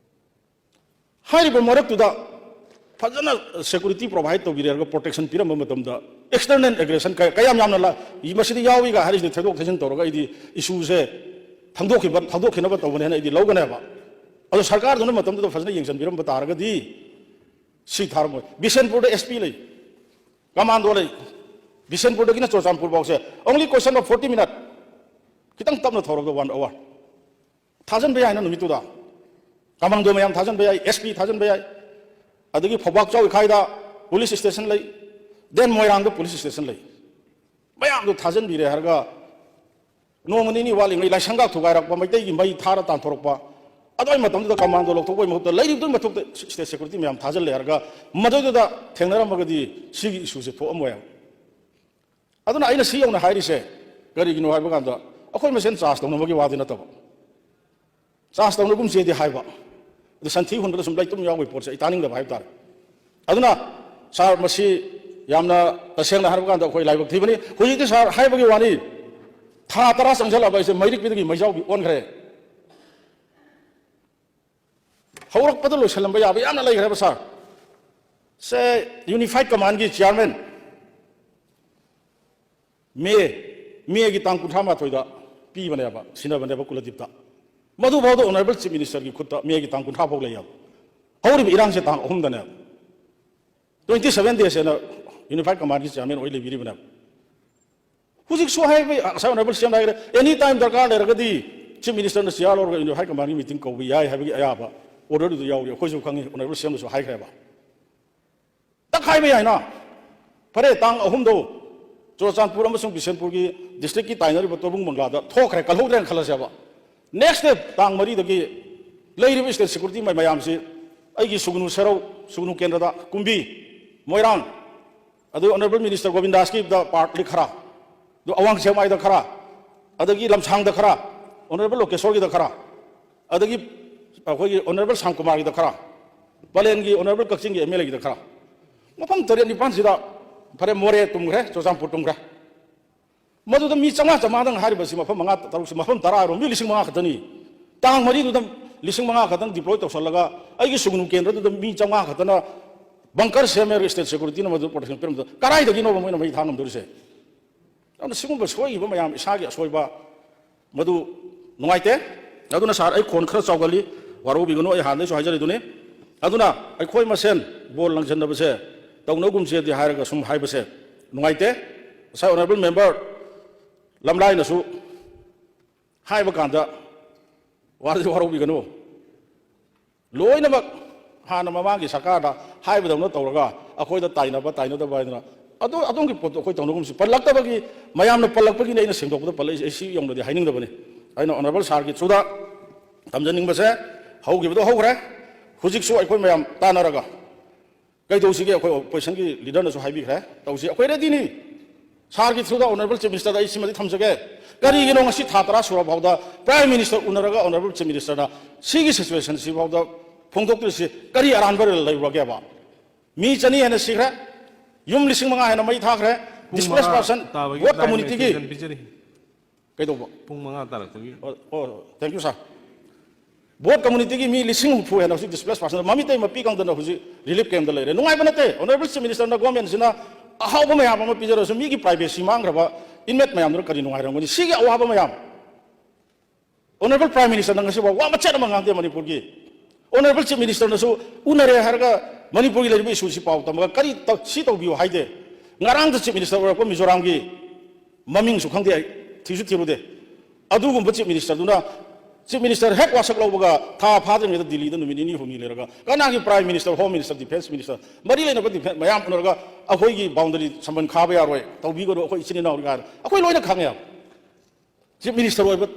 ꯍꯥꯏꯔꯤꯕ ꯃꯔꯛꯇꯨꯗ ꯐꯖꯅ security provide ꯇꯧꯕꯤꯔꯦ ꯍꯥꯏꯔꯒ protection ꯄꯤꯔꯝꯕ ꯃꯇꯝꯗ external aggression ꯀꯌꯥ-, ꯀꯌꯥꯝ ꯌꯥꯝꯅ ꯂꯥ-, ꯃꯁꯤꯗꯤ ꯌꯥꯎꯏꯒ ꯍꯥꯏꯔꯤꯁꯤꯗꯤ ꯊꯦꯗꯣꯛ ꯊꯦꯖꯤꯟ ꯇꯧꯔꯒ ꯑꯩꯗꯤ issueꯁꯦ ꯊꯪꯗꯣꯛꯈꯤꯕ, ꯊꯪꯗꯣꯛꯈꯤꯅꯕ ꯇꯧꯕꯅꯦꯅ ꯑꯩꯗꯤ ꯂꯧꯒꯅꯦꯕ꯫ ꯑꯗꯣ ꯁꯔꯀꯥꯔꯗꯨꯅ ꯃꯇꯝꯗꯨꯗ ꯐꯖꯅ ꯌꯦꯡꯁꯤꯟꯕꯤꯔꯝꯕ ꯇꯥꯔꯒꯗꯤ ꯁꯤ ꯊꯥꯔꯝꯃꯣꯏ꯫ ꯕꯤꯁꯦꯟꯄꯨꯔꯗ S P ꯂꯩ, commando ꯂꯩ, ꯕꯤꯁꯦꯟꯄꯨꯔꯗꯒꯤꯅ Churachandpur ꯐꯥꯎꯁꯦ only question of forty minute, ꯈꯤꯇꯪ ꯇꯞꯅ ꯊꯧꯔꯕꯗ one hour꯫ ꯊꯥꯖꯟꯕ ꯌꯥꯏꯅ ꯅꯨꯃꯤꯠꯇꯨꯗ꯫ Commando ꯃꯌꯥꯝ ꯊꯥꯖꯟꯕ ꯌꯥꯏ, S P ꯊꯥꯖꯟꯕ ꯌꯥꯏ, ꯑꯗꯒꯤ ꯐꯧꯕꯥꯛ ꯆꯥꯎꯏꯈꯥꯏꯗ police station ꯂꯩ, then ꯃꯣꯏꯔꯥꯡꯗ police station ꯂꯩ꯫ ꯃꯌꯥꯝꯗꯣ ꯊꯥꯖꯟꯕꯤꯔꯦ ꯍꯥꯏꯔꯒ ꯅꯣꯡꯃ ꯅꯤꯅꯤ ꯋꯥꯠꯂꯤꯉꯩ ꯂꯥꯏꯁꯪꯒꯥꯛ ꯊꯨꯒꯥꯏꯔꯛꯄ, ꯃꯩꯇꯩꯒꯤ ꯃꯩ ꯊꯥꯔ ꯇꯥꯟꯊꯣꯔꯛꯄ, ꯑꯗꯨꯒꯤ ꯃꯇꯝꯗꯨꯗ commando ꯂꯧꯊꯣꯛꯄꯒꯤ ꯃꯍꯨꯠꯇ ꯂꯩꯔꯤꯕꯗꯨꯒꯤ ꯃꯊꯛꯇ state security ꯃꯌꯥꯝ ꯊꯥꯖꯜꯂꯦ ꯍꯥꯏꯔꯒ ꯃꯗꯨꯗꯨꯗ ꯊꯦꯡꯅꯔꯝꯃꯒꯗꯤ ꯁꯤꯒꯤ issueꯁꯦ ꯊꯣꯛꯑꯝꯃꯣꯏ ꯍꯥꯏꯕ꯫ ꯑꯗꯨꯅ ꯑꯩꯅ ꯁꯤ ꯌꯧꯅ ꯍꯥꯏꯔꯤꯁꯦ ꯀꯔꯤꯒꯤꯅꯣ ꯍꯥꯏꯕ ꯀꯥꯟꯗ ꯑꯩꯈꯣꯏ ꯃꯁꯦꯟ charge ꯇꯧꯅꯕꯒꯤ ꯋꯥꯗꯤ ꯅꯠꯇꯕ꯫ Charge ꯇꯧꯅꯒꯨꯝꯁꯦꯗꯤ ꯍꯥꯏꯕ, ꯑꯗꯨ ꯁꯟꯊꯤ ꯍꯨꯟꯕꯗ ꯁꯨꯝ ꯂꯩꯇꯨꯝ ꯌꯥꯎꯕꯒꯤ ꯄꯣꯠꯁꯦ ꯑꯩ ꯇꯥꯅꯤꯡꯗꯕ ꯍꯥꯏꯕ ꯇꯥꯔꯦ꯫ ꯑꯗꯨꯅ sir, ꯃꯁꯤ ꯌꯥꯝꯅ ꯇꯁꯦꯡꯅ ꯍꯥꯏꯔꯕ ꯀꯥꯟꯗ ꯑꯩꯈꯣꯏ ꯂꯥꯏꯕꯛ ꯊꯤꯕꯅꯤ꯫ ꯍꯧꯖꯤꯛꯇꯤ sir ꯍꯥꯏꯕꯒꯤ ꯋꯥꯅꯤ, ꯊꯥ ꯇꯔꯥ ꯆꯪꯁꯜꯂꯛꯑꯕ ꯑꯩꯁꯦ ꯃꯩꯔꯤꯛꯄꯤꯗꯒꯤ ꯃꯩꯖꯥꯎꯕꯤ ꯑꯣꯟꯈ꯭ꯔꯦ꯫ ꯍꯧꯔꯛꯄꯗ ꯂꯣꯏꯁꯤꯜꯂꯝꯕ ꯌꯥꯕ ꯌꯥꯝꯅ ꯂꯩꯈ꯭ꯔꯦꯕ sir꯫ ꯁꯦ, Unified Commandꯀꯤ chairman ꯃꯦ, ꯃꯦꯒꯤ ꯇꯥꯡ ꯀꯨꯟꯊ꯭ꯔꯥ ꯃꯥꯊꯣꯏꯗ ꯄꯤꯕꯅꯦꯕ, ꯁꯤꯟꯅꯕꯅꯦꯕ ꯀꯨꯂꯗꯤꯞꯇ꯫ ꯃꯗꯨꯐꯥꯎꯗ Honourable Chief Ministerꯒꯤ ꯈꯨꯠꯇ ꯃꯦꯒꯤ ꯇꯥꯡ ꯀꯨꯟꯊ꯭ꯔꯥ ꯐꯥꯎ ꯂꯩꯌꯦꯕ꯫ ꯍꯧꯔꯤꯕ ꯏꯔꯥꯡꯁꯦ ꯇꯥꯡ ꯑꯍꯨꯝꯗꯅꯦꯕ꯫ Twenty seven days ꯍꯥꯏꯅ Unified Commandꯀꯤ chairman ꯑꯣꯏ ꯂꯩꯕꯤꯔꯤꯕꯅꯦꯕ꯫ ꯍꯧꯖꯤꯛꯁꯨ ꯍꯥꯏꯕ, ꯉꯁꯥꯏ Honourable C M ꯅ ꯍꯥꯏꯈ꯭ꯔꯦ, any time ꯗꯔꯀꯥꯔ ꯂꯩꯔꯒꯗꯤ Chief Minister ꯅ ꯆꯤꯌꯥꯔ ꯂꯧꯔꯒ Union High Command ꯒꯤ meeting ꯀꯧꯕ ꯌꯥꯏ ꯍꯥꯏꯕꯒꯤ ꯑꯌꯥꯕ order ꯗꯨꯗ ꯌꯥꯎꯔꯤ꯫ ꯑꯩꯈꯣꯏꯁꯨ ꯈꯪꯉꯤ, Honourable C M ꯅꯁꯨ ꯍꯥꯏꯈ꯭ꯔꯦꯕ꯫ ꯇꯛꯈꯥꯏꯕ ꯌꯥꯏꯅ꯫ ꯐꯔꯦ, ꯇꯥꯡ ꯑꯍꯨꯝꯗꯣ ꯆꯨꯔꯆꯥꯟꯄꯨꯔ ꯑꯃꯁꯨꯡ ꯕꯤꯁꯦꯟꯄꯨꯔꯒꯤ district ꯀꯤ ꯇꯥꯏꯅꯔꯤꯕ ꯇꯣꯔꯕꯨꯡ ꯕꯪꯒ꯭ꯂꯥꯗ ꯊꯣꯛꯈ꯭ꯔꯦ, ꯀꯜꯍꯧꯗ꯭ꯔꯦꯅ ꯈꯜꯂꯁꯦꯕ꯫ Next day ꯇꯥꯡ ꯃꯔꯤꯗꯒꯤ ꯂꯩꯔꯤꯕ state security ꯃꯌꯥꯝꯁꯤ ꯑꯩꯒꯤ ꯁꯨꯒꯅꯨ ꯁꯦꯔꯧ, ꯁꯨꯒꯅꯨ ꯀꯦꯟꯗ꯭ꯔꯗ, ꯀꯨꯝꯕꯤ, ꯃꯣꯏꯔꯥꯡ, ꯑꯗꯨ Honourable Minister ꯒꯣꯕꯤꯟꯗꯥꯁꯀꯤꯗ partly ꯈꯔ, ꯑꯗꯨ ꯑꯋꯥꯡ ꯁꯦꯛꯃꯥꯏꯗ ꯈꯔ, ꯑꯗꯒꯤ ꯂꯝꯁꯥꯡꯗ ꯈꯔ, Honourable ꯂꯣꯀꯦꯁꯣꯔꯒꯤꯗ ꯈꯔ, ꯑꯗꯒꯤ ꯑꯩꯈꯣꯏꯒꯤ Honourable ꯁ꯭ꯌꯥꯝꯀꯨꯃꯥꯔꯒꯤꯗ ꯈꯔ, ꯄꯂꯦꯟꯒꯤ Honourable ꯀꯛꯆꯤꯡꯒꯤ M L A ꯒꯤꯗ ꯈꯔ, ꯃꯐꯝ ꯇꯔꯦꯠ ꯅꯤꯄꯥꯟꯁꯤꯗ, ꯐꯔꯦ, ꯃꯣꯔꯦ ꯇꯨꯝꯈ꯭ꯔꯦ, ꯆꯨꯔꯆꯥꯟꯄꯨꯔ ꯇꯨꯝꯈ꯭ꯔꯦ꯫ ꯃꯗꯨꯗ ꯃꯤ ꯆꯥꯝꯃꯉꯥ ꯆꯥꯝꯃꯉꯥꯗꯪ ꯍꯥꯏꯔꯤꯕꯁꯤ, ꯃꯐꯝ ꯃꯉꯥ ꯇꯔꯨꯛꯁꯤ, ꯃꯐꯝ ꯇꯔꯥ ꯍꯥꯏꯔꯣ, ꯃꯤ ꯂꯤꯁꯤꯡ ꯃꯉꯥ ꯈꯛꯇꯅꯤ꯫ ꯇꯥꯡ ꯃꯔꯤꯗꯨꯗ ꯂꯤꯁꯤꯡ ꯃꯉꯥ ꯈꯛꯇꯪ deploy ꯇꯧꯁꯜꯂꯒ ꯑꯩꯒꯤ ꯁꯨꯒꯅꯨ ꯀꯦꯟꯗ꯭ꯔꯗꯨꯗ ꯃꯤ ꯆꯥꯝꯃꯉꯥ ꯈꯛꯇꯅ bunker ꯁꯦꯝꯃꯦ, state security ꯅ ꯃꯗꯨ protection ꯄꯤꯔꯝꯕꯗ ꯀꯗꯥꯏꯗꯒꯤꯅꯣꯕ ꯃꯣꯏꯅ ꯃꯩ ꯊꯥ ꯉꯝꯗꯣꯔꯤꯁꯦ? ꯑꯗꯨꯅ ꯁꯤꯒꯨꯝꯕ ꯁꯣꯏꯈꯤꯕ ꯃꯌꯥꯝ, ꯏꯁꯥꯒꯤ ꯑꯁꯣꯏꯕ, ꯃꯗꯨ ꯅꯨꯡꯉꯥꯏꯇꯦ꯫ ꯑꯗꯨꯅ sir, ꯑꯩ ꯈꯣꯟ ꯈꯔ ꯆꯥꯎꯒꯜꯂꯤ, ꯋꯥꯔꯧꯕꯤꯒꯅꯨ, ꯑꯩ ꯍꯥꯟꯅꯗꯩꯁꯨ ꯍꯥꯏꯖꯔꯤꯗꯨꯅꯤ꯫ ꯑꯗꯨꯅ ꯑꯩꯈꯣꯏ ꯃꯁꯦꯟ ꯕꯣꯜ ꯂꯪꯁꯤꯟꯅꯕꯁꯦ ꯇꯧꯅꯒꯨꯝꯁꯦꯗꯤ ꯍꯥꯏꯔꯒ ꯁꯨꯝ ꯍꯥꯏꯕꯁꯦ ꯅꯨꯡꯉꯥꯏꯇꯦ꯫ ꯉꯁꯥꯏ Honourable Member ꯂꯝꯂꯥꯏꯅꯁꯨ ꯍꯥꯏꯕ ꯀꯥꯟꯗ ꯋꯥꯔꯧꯕꯤꯒꯅꯨ꯫ ꯂꯣꯏꯅꯃꯛ ꯍꯥꯟꯅ ꯃꯃꯥꯡꯒꯤ ꯁꯔꯀꯥꯔꯗ ꯍꯥꯏꯕꯗꯧꯅ ꯇꯧꯔꯒ ꯑꯩꯈꯣꯏꯗ ꯇꯥꯏꯅꯕ, ꯇꯥꯏꯅꯗꯕ ꯍꯥꯏꯗꯅ ꯑꯗꯨ, ꯑꯗꯣꯝꯒꯤ ꯄꯣꯠꯇꯣ ꯑꯩꯈꯣꯏ ꯇꯧꯅꯒꯨꯝꯁꯤ꯫ ꯄꯜꯂꯛꯇꯕꯒꯤ, ꯃꯌꯥꯝꯅ ꯄꯜꯂꯛꯄꯒꯤꯅꯤ ꯑꯩꯅ ꯁꯦꯡꯗꯣꯛꯄꯗ ꯄꯜꯂꯛꯏꯁꯦ꯫ ꯑꯩ ꯁꯤ ꯌꯧꯅꯗꯤ ꯍꯥꯏꯅꯤꯡꯗꯕꯅꯤ꯫ ꯑꯩꯅ Honourable sir ꯒꯤ through ꯗ ꯊꯝꯖꯅꯤꯡꯕꯁꯦ, ꯍꯧꯈꯤꯕꯗꯣ ꯍꯧꯈ꯭ꯔꯦ, ꯍꯧꯖꯤꯛꯁꯨ ꯑꯩꯈꯣꯏ ꯃꯌꯥꯝ ꯇꯥꯟꯅꯔꯒ ꯀꯩꯗꯧꯁꯤꯒꯦ? ꯑꯩꯈꯣꯏ opposition ꯒꯤ leader ꯅꯁꯨ ꯍꯥꯏꯕꯤꯈ꯭ꯔꯦ, ꯇꯧꯁꯤ, ꯑꯩꯈꯣꯏ ready ꯅꯤ꯫ Sir ꯒꯤ through ꯗ Honourable Chief Minister ꯗ ꯑꯩ ꯁꯤꯃꯗꯤ ꯊꯝꯖꯒꯦ, ꯀꯔꯤꯒꯤꯅꯣ ꯉꯁꯤ ꯊꯥ ꯇꯔꯥ ꯁꯨꯔ ꯐꯥꯎꯗ Prime Minister ꯎꯅꯔꯒ Honourable Chief Minister ꯅ ꯁꯤꯒꯤ situation ꯁꯤ ꯐꯥꯎꯗ ꯐꯣꯡꯗꯣꯛꯇ꯭ꯔꯤꯁꯤ ꯀꯔꯤ ꯑꯔꯥꯟꯕ ꯂꯩꯔꯨꯔꯒꯦꯕ? ꯃꯤ ꯆꯅꯤ ꯍꯦꯟꯅ ꯁꯤꯈ꯭ꯔꯦ, ꯌꯨꯝ ꯂꯤꯁꯤꯡ ꯃꯉꯥ ꯍꯦꯟꯅ ꯃꯩ ꯊꯥꯈ꯭ꯔꯦ, ꯄꯨꯡ displace ꯃꯉꯥ person, ꯇꯥꯕꯒꯤ vote community ꯒꯤ clarification ꯄꯤꯖꯔꯤ꯫ ꯀꯩꯗꯧꯕ? ꯄꯨꯡ ꯃꯉꯥ ꯇꯥꯔꯛꯄꯒꯤ꯫ ꯑꯣ, ꯑꯣ, thank you, sir꯫ Vote community ꯒꯤ ꯃꯤ ꯂꯤꯁꯤꯡ ꯍꯨꯝꯐꯨ ꯍꯦꯟꯅ ꯍꯧꯖꯤꯛ displace person, ꯃꯃꯤꯠꯇꯩ ꯃꯄꯤ ꯈꯪꯗꯅ ꯍꯧꯖꯤꯛ relief camp ꯇ ꯂꯩꯔꯦ꯫ ꯅꯨꯡꯉꯥꯏꯕ ꯅꯠꯇꯦ꯫ Honourable Chief Minister ꯅ, government ꯁꯤꯅ ꯑꯍꯥꯎꯕ ꯃꯌꯥꯝ ꯑꯃ ꯄꯤꯖꯔꯁꯨ ꯃꯤꯒꯤ privacy ꯃꯥꯡꯈ꯭ꯔꯕ inmate ꯃꯌꯥꯝꯗꯨꯅ ꯀꯔꯤ ꯅꯨꯡꯉꯥꯏꯔꯝꯒꯅꯤ? ꯁꯤꯒꯤ ꯑꯋꯥꯕ ꯃꯌꯥꯝ Honourable Prime Minister ꯅ ꯉꯁꯤꯐꯥꯎ ꯋꯥ ꯃꯆꯦꯠ ꯑꯃ ꯉꯥꯡꯗꯦ ꯃꯅꯤꯄꯨꯔꯒꯤ꯫ Honourable Chief Minister ꯅꯁꯨ ꯎꯅꯔꯦ ꯍꯥꯏꯔꯒ ꯃꯅꯤꯄꯨꯔꯒꯤ ꯂꯩꯔꯤꯕ issue ꯁꯤ ꯄꯥꯎ ꯇꯝꯃꯒ ꯀꯔꯤ ꯇꯧ-, ꯁꯤ ꯇꯧꯕꯤꯌꯨ ꯍꯥꯏꯗꯦ꯫ ꯉꯔꯥꯡꯗ Chief Minister ꯑꯣꯏꯔꯛꯄ ꯃꯤꯖꯣꯔꯥꯝꯒꯤ ꯃꯃꯤꯡꯁꯨ ꯈꯪꯗꯦ ꯑꯩ, ꯊꯤꯁꯨ ꯊꯤꯔꯨꯗꯦ꯫ ꯑꯗꯨꯒꯨꯝꯕ chief ministerꯗꯨꯅ, chief minister ꯍꯦꯛ ꯋꯥꯁꯛ ꯂꯧꯕꯒ ꯊꯥ ꯐꯥꯗ꯭ꯔꯤꯉꯩꯗ ꯗꯤꯜꯂꯤꯗ ꯅꯨꯃꯤꯠ ꯅꯤꯅꯤ ꯍꯨꯝꯅꯤ ꯂꯩꯔꯒ ꯀꯅꯥꯒꯤ prime minister, home minister, defence minister, ꯃꯔꯤ ꯂꯩꯅꯕ defence ꯃꯌꯥꯝ ꯎꯅꯔꯒ ꯑꯩꯈꯣꯏꯒꯤ boundary ꯁꯝꯕꯟ ꯈꯥꯕ ꯌꯥꯔꯣꯏ, ꯇꯧꯕꯤꯒꯅꯨ, ꯑꯩꯈꯣꯏ ꯏꯆꯤꯟ ꯏꯅꯥꯎꯅꯤ ꯀꯥꯏꯅ ꯑꯩꯈꯣꯏ ꯂꯣꯏꯅ ꯈꯪꯉꯦ꯫ Chief minister ꯑꯣꯏꯕ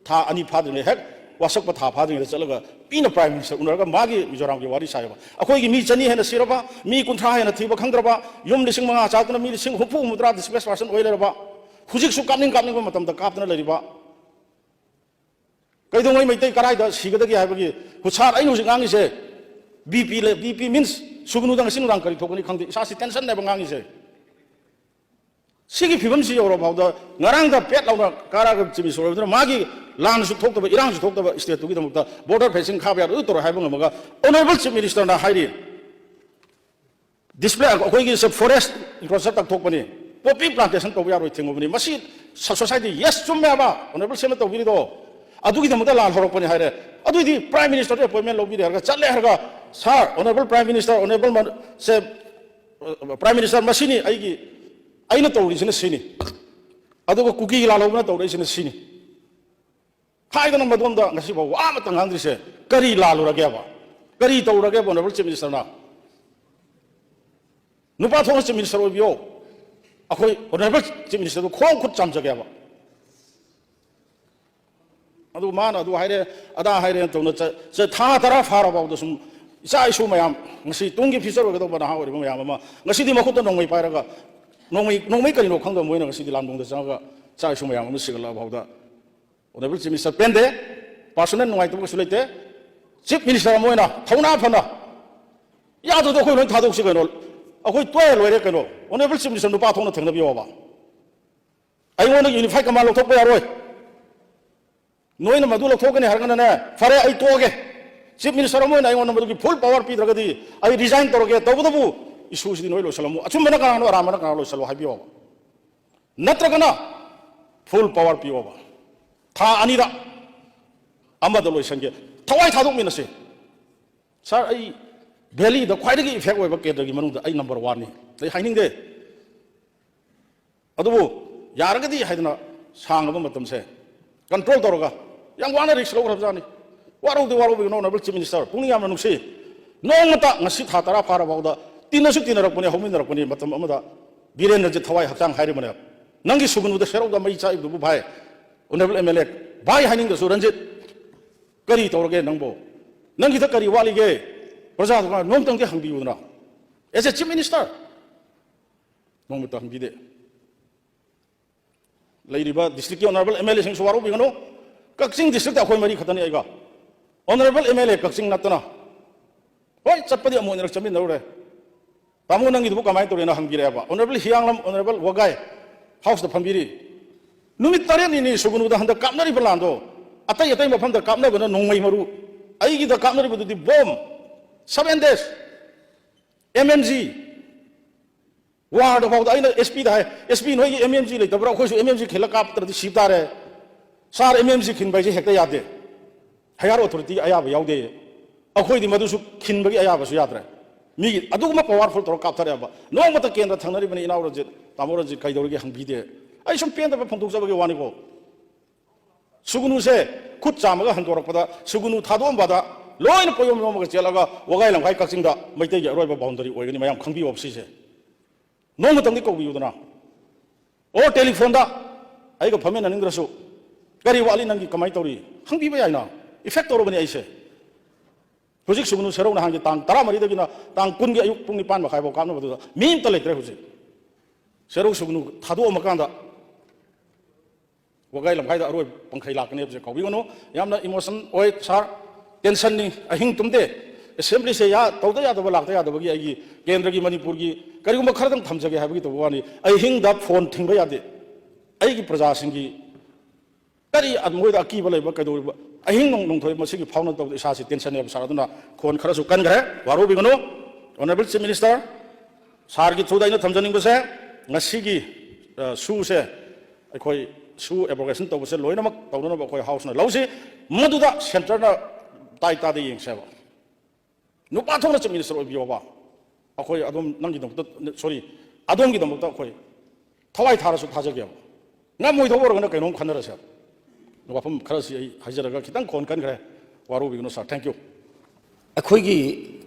ꯊꯥ ꯑꯅꯤ ꯐꯥꯗ꯭ꯔꯤꯉꯩ ꯍꯦꯛ ꯋꯥꯁꯛꯄ ꯊꯥ ꯐꯥꯗ꯭ꯔꯤꯉꯩꯗ ꯆꯠꯂꯒ ꯃꯤꯅ prime minister ꯎꯅꯔꯒ ꯃꯥꯒꯤ ꯃꯤꯖꯣꯔꯥꯝꯒꯤ ꯋꯥꯔꯤ ꯁꯥꯏꯌꯦꯕ꯫ ꯑꯩꯈꯣꯏꯒꯤ ꯃꯤ ꯆꯅꯤ ꯍꯦꯟꯅ ꯁꯤꯔꯕ, ꯃꯤ ꯀꯨꯟꯊ꯭ꯔꯥ ꯍꯦꯟꯅ ꯊꯤꯕ ꯈꯪꯗ꯭ꯔꯕ, ꯌꯨꯝ ꯂꯤꯁꯤꯡ ꯃꯉꯥ ꯆꯥꯗꯨꯅ ꯃꯤ ꯂꯤꯁꯤꯡ ꯍꯨꯝꯐꯨ ꯍꯨꯝꯐꯨꯇꯔꯥ displaced person ꯑꯣꯏ ꯂꯩꯔꯕ, ꯍꯧꯖꯤꯛꯁꯨ ꯀꯥꯞꯅꯤꯡ ꯀꯥꯞꯅꯤꯡꯕ ꯃꯇꯝꯗ ꯀꯥꯞꯇꯅ ꯂꯩꯔꯤꯕ, ꯀꯩꯗꯧꯉꯩ ꯃꯩꯇꯩ ꯀꯔꯥꯏꯗ ꯁꯤꯒꯗꯒꯦ ꯍꯥꯏꯕꯒꯤ ꯍꯨꯠꯁꯥꯠ ꯑꯩꯅ ꯍꯧꯖꯤꯛ ꯉꯥꯡꯉꯤꯁꯦ꯫ BP ꯂꯩ, BP means ꯁꯨꯒꯅꯨꯗ, ꯉꯁꯤ ꯅꯨꯡꯗꯥꯡ ꯀꯔꯤ ꯊꯣꯛꯀꯅꯤ ꯈꯪꯗꯦ, ꯏꯁꯥꯁꯤ tensionꯅꯦꯕ ꯉꯥꯡꯉꯤꯁꯦ꯫ ꯁꯤꯒꯤ ꯐꯤꯕꯝꯁꯤ ꯌꯧꯔ ꯐꯥꯎꯗ ꯉꯔꯥꯡꯗ ꯄꯦꯠ ꯂꯥꯎꯅ ꯀꯥꯔꯒ chief minister ꯑꯣꯏꯕꯗꯨꯅ ꯃꯥꯒꯤ ꯂꯥꯟꯁꯨ ꯊꯣꯛꯇꯕ, ꯏꯔꯥꯡꯁꯨ ꯊꯣꯛꯇꯕ stateꯇꯨꯒꯤꯗꯃꯛꯇ border fencing ꯈꯥꯕ ꯌꯥꯔꯣꯏ, ꯑꯗꯨ ꯇꯧꯔꯣꯏ ꯍꯥꯏꯕ ꯉꯝꯃꯒ honourable chief ministerꯅ ꯍꯥꯏꯔꯤ, display ꯑꯩꯈꯣꯏꯒꯤ forest encroachment ꯇꯧꯊꯣꯛꯄꯅꯤ, poppy plantation ꯇꯧꯕ ꯌꯥꯔꯣꯏ, ꯊꯤꯡꯉꯨꯕꯅꯤ꯫ ꯃꯁꯤ society, yes, ꯆꯨꯝꯃꯦ ꯍꯥꯏꯕ honourable CMꯅ ꯇꯧꯕꯤꯔꯤꯗꯣ, ꯑꯗꯨꯒꯤꯗꯃꯛꯇ ꯂꯥꯟ ꯍꯧꯔꯛꯄꯅꯤ ꯍꯥꯏꯔꯦ꯫ ꯑꯗꯨꯏꯗꯤ prime ministerꯗ appointment ꯂꯧꯕꯤꯔꯦ ꯍꯥꯏꯔꯒ ꯆꯠꯂꯦ ꯍꯥꯏꯔꯒ, sir, honourable prime minister, honourable ꯁꯦ, prime minister, ꯃꯁꯤꯅꯤ ꯑꯩꯒꯤ, ꯑꯩꯅ ꯇꯧꯔꯤꯁꯤꯅ ꯁꯤꯅꯤ, ꯑꯗꯨꯒ ꯀꯨꯀꯤꯒꯤ ꯂꯥꯜꯍꯧꯕꯅ ꯇꯧꯔꯛꯏꯁꯤꯅ ꯁꯤꯅꯤ ꯍꯥꯏꯗꯅ ꯃꯗꯣꯝꯗ ꯉꯁꯤꯐꯥꯎ ꯋꯥ ꯑꯃꯇ ꯉꯥꯡꯗ꯭ꯔꯤꯁꯦ ꯀꯔꯤ ꯂꯥꯜꯂꯨꯔꯒꯦꯕ? ꯀꯔꯤ ꯇꯧꯔꯒꯦꯕ honourable chief ministerꯅ? ꯅꯨꯄꯥ ꯊꯣꯛꯅ chief minister ꯑꯣꯏꯕꯤꯌꯣ꯫ ꯑꯩꯈꯣꯏ honourable chief ministerꯗꯨ ꯈꯣꯡ ꯈꯨꯠ ꯆꯥꯝꯖꯒꯦꯕ꯫ ꯑꯗꯨ ꯃꯥꯅ ꯑꯗꯨ ꯍꯥꯏꯔꯦ, ꯑꯗꯥ ꯍꯥꯏꯔꯦꯅ ꯇꯧꯅ ꯆ-, ꯆ-, ꯊꯥ ꯇꯔꯥ ꯐꯥꯔꯐꯥꯎꯗ ꯁꯨꯝ ꯏꯆꯥ ꯏꯁꯨ ꯃꯌꯥꯝ, ꯉꯁꯤ ꯇꯨꯡꯒꯤ future ꯑꯣꯏꯒꯗꯧꯕ ꯅꯍꯥ ꯑꯣꯏꯔꯤꯕ ꯃꯌꯥꯝ ꯑꯃ ꯉꯁꯤꯗꯤ ꯃꯈꯨꯠꯇ ꯅꯣꯡꯃꯩ ꯄꯥꯏꯔꯒ, ꯅꯣꯡꯃꯩ, ꯅꯣꯡꯃꯩ ꯀꯔꯤꯅꯣ ꯈꯪꯗꯕ ꯃꯣꯏꯅ ꯉꯁꯤꯗꯤ ꯂꯥꯟꯕꯨꯡꯗ ꯆꯪꯉꯒ ꯏꯆꯥ ꯏꯁꯨ ꯃꯌꯥꯝ ꯑꯃ ꯁꯤꯒꯠꯂꯛꯑ ꯐꯥꯎꯗ honourable chief minister ꯄꯦꯟꯗꯦ꯫ Personal ꯅꯨꯡꯉꯥꯏꯇꯕ ꯀꯩꯁꯨ ꯂꯩꯇꯦ꯫ Chief minister ꯑꯃ ꯑꯣꯏꯅ ꯊꯧꯅꯥ ꯐꯅ, ꯌꯥꯗ꯭ꯔꯗꯤ ꯑꯩꯈꯣꯏ ꯂꯣꯏ ꯊꯥꯗꯣꯛꯁꯤ ꯀꯩꯅꯣ, ꯑꯩꯈꯣꯏ ꯇꯣꯛꯑꯦ ꯂꯣꯏꯔꯦ ꯀꯩꯅꯣ꯫ Honourable chief minister ꯅꯨꯄꯥ ꯊꯣꯛꯅ ꯊꯦꯡꯅꯕꯤꯌꯣꯕ꯫ ꯑꯩꯉꯣꯟꯗ unified command ꯂꯧꯊꯣꯛꯄ ꯌꯥꯔꯣꯏ꯫ ꯅꯣꯏꯅ ꯃꯗꯨ ꯂꯧꯊꯣꯛꯀꯅꯤ ꯍꯥꯏꯔꯒꯅꯅꯦ, ꯐꯔꯦ, ꯑꯩ ꯇꯣꯛꯑꯒꯦ꯫ Chief minister ꯑꯃ ꯑꯣꯏꯅ ꯑꯩꯉꯣꯟꯗ ꯃꯗꯨꯒꯤ full power ꯄꯤꯗ꯭ꯔꯒꯗꯤ ꯑꯩ resign ꯇꯧꯔꯒꯦ꯫ ꯇꯧꯕꯇꯕꯨ issueꯁꯤꯗꯤ ꯅꯣꯏ ꯂꯣꯏꯁꯤꯜꯂꯝꯃꯨ, ꯑꯆꯨꯝꯕꯅ ꯀꯅꯥꯅꯣ, ꯑꯔꯥꯟꯕꯅ ꯀꯅꯥꯅꯣ ꯂꯣꯏꯁꯤꯜꯂꯣ ꯍꯥꯏꯕꯤꯌꯣꯕ꯫ ꯅꯠꯇ꯭ꯔꯒꯅ full power ꯄꯤꯌꯣꯕ꯫ ꯊꯥ ꯑꯅꯤꯗ ꯑꯃꯗ ꯂꯣꯏꯁꯟꯒꯦ꯫ ꯊꯋꯥꯏ ꯊꯥꯗꯣꯛꯃꯤꯟꯅꯁꯦ꯫ Sir, ꯑꯩ valleyꯗ ꯈ꯭ꯋꯥꯏꯗꯒꯤ effect ꯑꯣꯏꯕ cadreꯒꯤ ꯃꯅꯨꯡꯗ ꯑꯩ number oneꯅꯤ꯫ ꯑꯩ ꯍꯥꯏꯅꯤꯡꯗꯦ꯫ ꯑꯗꯨꯕꯨ ꯌꯥꯔꯒꯗꯤ ꯍꯥꯏꯗꯅ ꯁꯥꯡꯉꯕ ꯃꯇꯝꯁꯦ ꯀꯟꯇ꯭ꯔꯣꯜ ꯇꯧꯔꯒ ꯌꯥꯝ ꯋꯥꯅ ꯔꯤꯛꯁ ꯂꯧꯈ꯭ꯔꯕꯖꯥꯠꯅꯤ꯫ ꯋꯥꯔꯧꯗꯦ, ꯋꯥꯔꯧꯕꯤꯒꯅꯣ, ꯑꯣꯅꯔꯦꯕꯜ ꯆꯤꯐ ꯃꯤꯅꯤꯁꯇꯔ, ꯄꯨꯛꯅꯤꯡ ꯌꯥꯝꯅ ꯅꯨꯡꯁꯤ꯫ ꯅꯣꯡꯃꯇ ꯉꯁꯤ ꯊꯥ ꯇꯔꯥ ꯐꯥꯔ ꯐꯥꯎꯗ ꯇꯤꯟꯅꯁꯨ ꯇꯤꯟꯅꯔꯛꯄꯅꯤ, ꯍꯧꯃꯤꯟꯅꯔꯛꯄꯅꯤ꯫ ꯃꯇꯝ ꯑꯃꯗ ꯕꯤꯔꯦꯟ ꯔꯟꯖꯤꯠ ꯊꯋꯥꯏ ꯍꯛꯆꯥꯡ ꯍꯥꯏꯔꯤꯕꯅꯦ꯫ ꯅꯪꯒꯤ ꯁꯨꯒꯅꯨꯗ ꯁꯦꯔꯧꯗ ꯃꯩ ꯆꯥꯛꯏꯕꯗꯨꯕꯨ ꯚꯥꯏ, ꯑꯣꯅꯔꯦꯕꯜ ꯑꯦꯝ ꯑꯦꯜ ꯑꯦ, ꯚꯥꯏ ꯍꯥꯏꯅꯤꯡꯗ꯭ꯔꯁꯨ ꯔꯟꯖꯤꯠ, ꯀꯔꯤ ꯇꯧꯔꯒꯦ ꯅꯪꯕꯨ? ꯅꯪꯒꯤꯗ ꯀꯔꯤ ꯋꯥꯠꯂꯤꯒꯦ? ꯄ꯭ꯔꯖꯥꯗꯨ ꯅꯣꯡꯃꯇꯪꯗꯤ ꯍꯪꯕꯤꯌꯨꯗꯅ꯫ ꯑꯦꯁ ꯑꯦ ꯆꯤꯐ ꯃꯤꯅꯤꯁꯇꯔ ꯅꯣꯡꯃꯇ ꯍꯪꯕꯤꯗꯦ꯫ ꯂꯩꯔꯤꯕ ꯗꯤꯁꯇ꯭ꯔꯤꯛꯀꯤ ꯑꯣꯅꯔꯦꯕꯜ ꯑꯦꯝ ꯑꯦꯜ ꯑꯦꯁꯤꯡꯁꯨ ꯋꯥꯔꯧꯕꯤꯒꯅꯨ꯫ ꯀꯛꯆꯤꯡ ꯗꯤꯁꯇ꯭ꯔꯤꯛꯇ ꯑꯩꯈꯣꯏ ꯃꯔꯤ ꯈꯛꯇꯅꯤ ꯑꯩꯒ꯫ ꯑꯣꯅꯔꯦꯕꯜ ꯑꯦꯝ ꯑꯦꯜ ꯑꯦ ꯀꯛꯆꯤꯡ ꯅꯠꯇꯅ꯫ ꯍꯣꯏ, ꯆꯠꯄꯗꯤ ꯑꯃꯨꯛ ꯑꯅꯤꯔꯛ ꯆꯠꯃꯤꯟꯅꯔꯨꯔꯦ꯫ "ꯇꯥꯃꯣ, ꯅꯪꯒꯤꯗꯨꯕꯨ ꯀꯃꯥꯏꯅ ꯇꯧꯔꯤꯅꯣ?" ꯍꯪꯕꯤꯔꯛꯑꯦꯕ꯫ ꯑꯣꯅꯔꯦꯕꯜ ꯍꯤꯌꯥꯡꯂꯝ, ꯑꯣꯅꯔꯦꯕꯜ ꯋꯥꯒꯥꯏ ꯍꯥꯎꯁꯇ ꯐꯝꯕꯤꯔꯤ꯫ ꯅꯨꯃꯤꯠ ꯇꯔꯦꯠꯅꯤꯅꯤ ꯁꯨꯒꯅꯨꯗ ꯍꯟꯗꯛ ꯀꯥꯞꯅꯔꯤꯕ ꯂꯥꯟꯗꯣ꯫ ꯑꯇꯩ ꯑꯇꯩ ꯃꯐꯝꯗ ꯀꯥꯞꯅꯕꯅ ꯅꯣꯡꯃꯩ ꯃꯔꯨ, ꯑꯩꯒꯤꯗ ꯀꯥꯞꯅꯔꯤꯕꯗꯨꯗꯤ ꯕꯣꯝ, ꯁꯕꯦꯟ ꯗꯦꯖ, ꯑꯦꯝ ꯑꯦꯝ ꯖꯤ꯫ ꯋꯥꯔꯗ ꯐꯥꯎꯗ ꯑꯩꯅ ꯑꯦꯁ ꯄꯤꯗ ꯍꯥꯏ, "ꯑꯦꯁ ꯄꯤ, ꯅꯣꯏꯒꯤ ꯑꯦꯝ ꯑꯦꯝ ꯖꯤ ꯂꯩꯇꯕ꯭ꯔꯥ? ꯑꯩꯈꯣꯏꯁꯨ ꯑꯦꯝ ꯑꯦꯝ ꯖꯤ ꯈꯤꯜꯂ ꯀꯥꯞꯇ꯭ꯔꯗꯤ ꯁꯤꯕ ꯇꯥꯔꯦ꯫" "ꯁꯥꯔ, ꯑꯦꯝ ꯑꯦꯝ ꯖꯤ ꯈꯤꯟꯕ ꯍꯥꯏꯁꯦ ꯍꯦꯛꯇ ꯌꯥꯗꯦ꯫ ꯍꯥꯏꯌꯥꯔ ꯑꯣꯊꯣꯔꯤꯇꯤꯒꯤ ꯑꯌꯥꯕ ꯌꯥꯎꯗꯦ꯫ ꯑꯩꯈꯣꯏꯗꯤ ꯃꯗꯨꯁꯨ ꯈꯤꯟꯕꯒꯤ ꯑꯌꯥꯕꯁꯨ ꯌꯥꯗ꯭ꯔꯦ꯫" ꯃꯤꯒꯤ ꯑꯗꯨꯒꯨꯝꯕ ꯄꯋꯥꯔꯐꯨꯜ ꯇꯧꯔꯒ ꯀꯥꯞꯊꯔꯛꯑꯦꯕ꯫ ꯅꯣꯡꯃꯇ ꯀꯦꯟꯗ꯭ꯔ ꯊꯪꯅꯔꯤꯕꯅꯤ, "ꯏꯅꯥꯎ ꯔꯟꯖꯤꯠ, ꯇꯥꯃꯣ ꯔꯟꯖꯤꯠ ꯀꯩꯗꯧꯔꯤꯒꯦ?" ꯍꯪꯕꯤꯗꯦ꯫ ꯑꯩ ꯁꯨꯝ ꯄꯦꯟꯗꯕ ꯐꯣꯡꯗꯣꯛꯆꯕꯒꯤ ꯋꯥꯅꯤꯀꯣ꯫ ꯁꯨꯒꯅꯨꯁꯦ ꯈꯨꯠ ꯆꯥꯝꯃꯒ ꯍꯟꯗꯣꯔꯛꯄꯗ, ꯁꯨꯒꯅꯨ ꯊꯥꯗꯣꯛꯑꯝꯕꯗ ꯂꯣꯏꯅ ꯀꯣꯏꯌꯣꯝ ꯌꯣꯝꯃꯒ ꯆꯦꯜꯂꯒ ꯋꯥꯒꯥꯏ ꯂꯝꯈꯥꯏ ꯀꯛꯆꯤꯡꯗ ꯃꯩꯇꯩꯒꯤ ꯑꯔꯣꯏꯕ ꯕꯥꯎꯟꯗꯔꯤ ꯑꯣꯏꯒꯅꯤ꯫ ꯃꯌꯥꯝ ꯈꯪꯕꯤꯌꯣꯕ ꯁꯤꯁꯦ꯫ ꯅꯣꯡꯃꯇꯪꯗꯤ ꯀꯧꯕꯤꯌꯨꯗꯅ꯫ ꯑꯣ ꯇꯦꯂꯤꯐꯣꯟꯗ ꯑꯩꯒ ꯐꯝꯃꯤꯟꯅꯅꯤꯡꯗ꯭ꯔꯁꯨ, "ꯀꯔꯤ ꯋꯥꯠꯂꯤ ꯅꯪꯒꯤ, ꯀꯃꯥꯏꯅ ꯇꯧꯔꯤ?" ꯍꯪꯕꯤꯕ ꯌꯥꯏꯅ꯫ ꯏꯐꯦꯛ ꯇꯧꯔꯕꯅꯤ ꯑꯩꯁꯦ꯫ ꯍꯧꯖꯤꯛ ꯁꯨꯒꯅꯨ ꯁꯦꯔꯧ ꯅꯍꯥꯟꯒꯤ ꯇꯥꯡ ꯇꯔꯥꯃꯔꯤꯗꯒꯤꯅ ꯇꯥꯡ ꯀꯨꯟꯒꯤ ꯑꯌꯨꯛ ꯄꯨꯡ ꯅꯤꯄꯥꯟ ꯃꯈꯥꯏꯐꯥꯎ ꯀꯥꯞꯅꯕꯗꯨꯗ ꯃꯤ ꯑꯝꯇ ꯂꯩꯇ꯭ꯔꯦ ꯍꯧꯖꯤꯛ꯫ ꯁꯦꯔꯧ ꯁꯨꯒꯅꯨ ꯊꯥꯗꯣꯛꯑꯝꯃꯀꯥꯟꯗ ꯋꯥꯒꯥꯏ ꯂꯝꯈꯥꯏꯗ ꯑꯔꯣꯏꯕ ꯄꯪꯈꯩ ꯂꯥꯛꯀꯅꯤ ꯍꯥꯏꯕꯁꯦ ꯀꯥꯎꯕꯤꯒꯅꯨ꯫ ꯌꯥꯝꯅ ꯏꯃꯣꯁꯟ ꯑꯣꯏ ꯁꯥꯔ, ꯇꯦꯟꯁꯟꯅꯤ, ꯑꯍꯤꯡ ꯇꯨꯝꯗꯦ꯫ ꯑꯦꯁꯦꯝꯕ꯭ꯂꯤꯁꯦ ꯌꯥ-, ꯇꯧꯗ ꯌꯥꯗꯕ, ꯂꯥꯛꯇ ꯌꯥꯗꯕꯒꯤ ꯑꯩꯒꯤ ꯀꯦꯟꯗ꯭ꯔꯒꯤ ꯃꯅꯤꯄꯨꯔꯒꯤ ꯀꯔꯤꯒꯨꯝꯕ ꯈꯔꯗꯪ ꯊꯝꯖꯒꯦ ꯍꯥꯏꯕꯒꯤ ꯇꯧꯕ ꯋꯥꯅꯤ꯫ ꯑꯍꯤꯡꯗ ꯐꯣꯟ ꯊꯤꯡꯕ ꯌꯥꯗꯦ꯫ ꯑꯩꯒꯤ ꯄ꯭ꯔꯖꯥꯁꯤꯡꯒꯤ ꯀꯔꯤ ꯃꯣꯏꯗ ꯑꯀꯤꯕ ꯂꯩꯕ, ꯀꯩꯗꯧꯔꯤꯕ? ꯑꯍꯤꯡ ꯅꯣꯡ-, ꯅꯣꯡꯊꯣꯏ ꯃꯁꯤꯒꯤ ꯐꯥꯎꯅ ꯇꯧꯕꯗ ꯏꯁꯥꯁꯤ ꯇꯦꯟꯁꯟꯅꯦꯕ ꯁꯥꯔ꯫ ꯑꯗꯨꯅ ꯈꯣꯟ ꯈꯔꯁꯨ ꯀꯟꯈ꯭ꯔꯦ, ꯋꯥꯔꯧꯕꯤꯒꯅꯨ꯫ ꯑꯣꯅꯔꯦꯕꯜ ꯆꯤꯐ ꯃꯤꯅꯤꯁꯇꯔ, ꯁꯥꯔꯒꯤ ꯊ꯭ꯔꯨꯗ ꯑꯩꯅ ꯊꯝꯖꯅꯤꯡꯕꯁꯦ, ꯉꯁꯤꯒꯤ, ꯑ, ꯁꯨꯁꯦ, ꯑꯩꯈꯣꯏ ꯁꯨ ꯑꯦꯕ꯭ꯔꯣꯒꯦꯁꯟ ꯇꯧꯕꯁꯦ ꯂꯣꯏꯅꯃꯛ ꯇꯧꯅꯅꯕ ꯑꯩꯈꯣꯏ ꯍꯥꯎꯁꯅ ꯂꯧꯁꯤ꯫ ꯃꯗꯨꯗ ꯁꯦꯟꯇꯔꯅ ꯇꯥꯏ ꯇꯥꯗꯦ ꯌꯦꯡꯁꯦꯕ꯫ ꯅꯨꯄꯥ ꯊꯣꯛꯅ ꯆꯤꯐ ꯃꯤꯅꯤꯁꯇꯔ ꯑꯣꯏꯕꯤꯌꯣꯕ꯫ ꯑꯩꯈꯣꯏ ꯑꯗꯣꯝ ꯅꯪꯒꯤꯗꯃꯛꯇ, ꯁꯣꯔꯤ, ꯑꯗꯣꯝꯒꯤꯗꯃꯛꯇ ꯑꯩꯈꯣꯏ ꯊꯋꯥꯏ ꯊꯥꯔꯁꯨ ꯊꯥꯖꯒꯦꯕ꯫ ꯉꯝꯃꯣꯏꯗꯧꯕ ꯑꯣꯏꯔꯒꯅ ꯀꯩꯅꯣꯝ ꯈꯟꯅꯔꯁꯦ꯫ ꯋꯥꯐꯝ ꯈꯔꯁꯤ ꯑꯩ ꯍꯥꯏꯖꯔꯒ ꯈꯤꯇꯪ ꯈꯣꯟ ꯀꯟꯈ꯭ꯔꯦ꯫ ꯋꯥꯔꯧꯕꯤꯒꯅꯨ sir, thank you꯫ ꯑꯩꯈꯣꯏꯒꯤ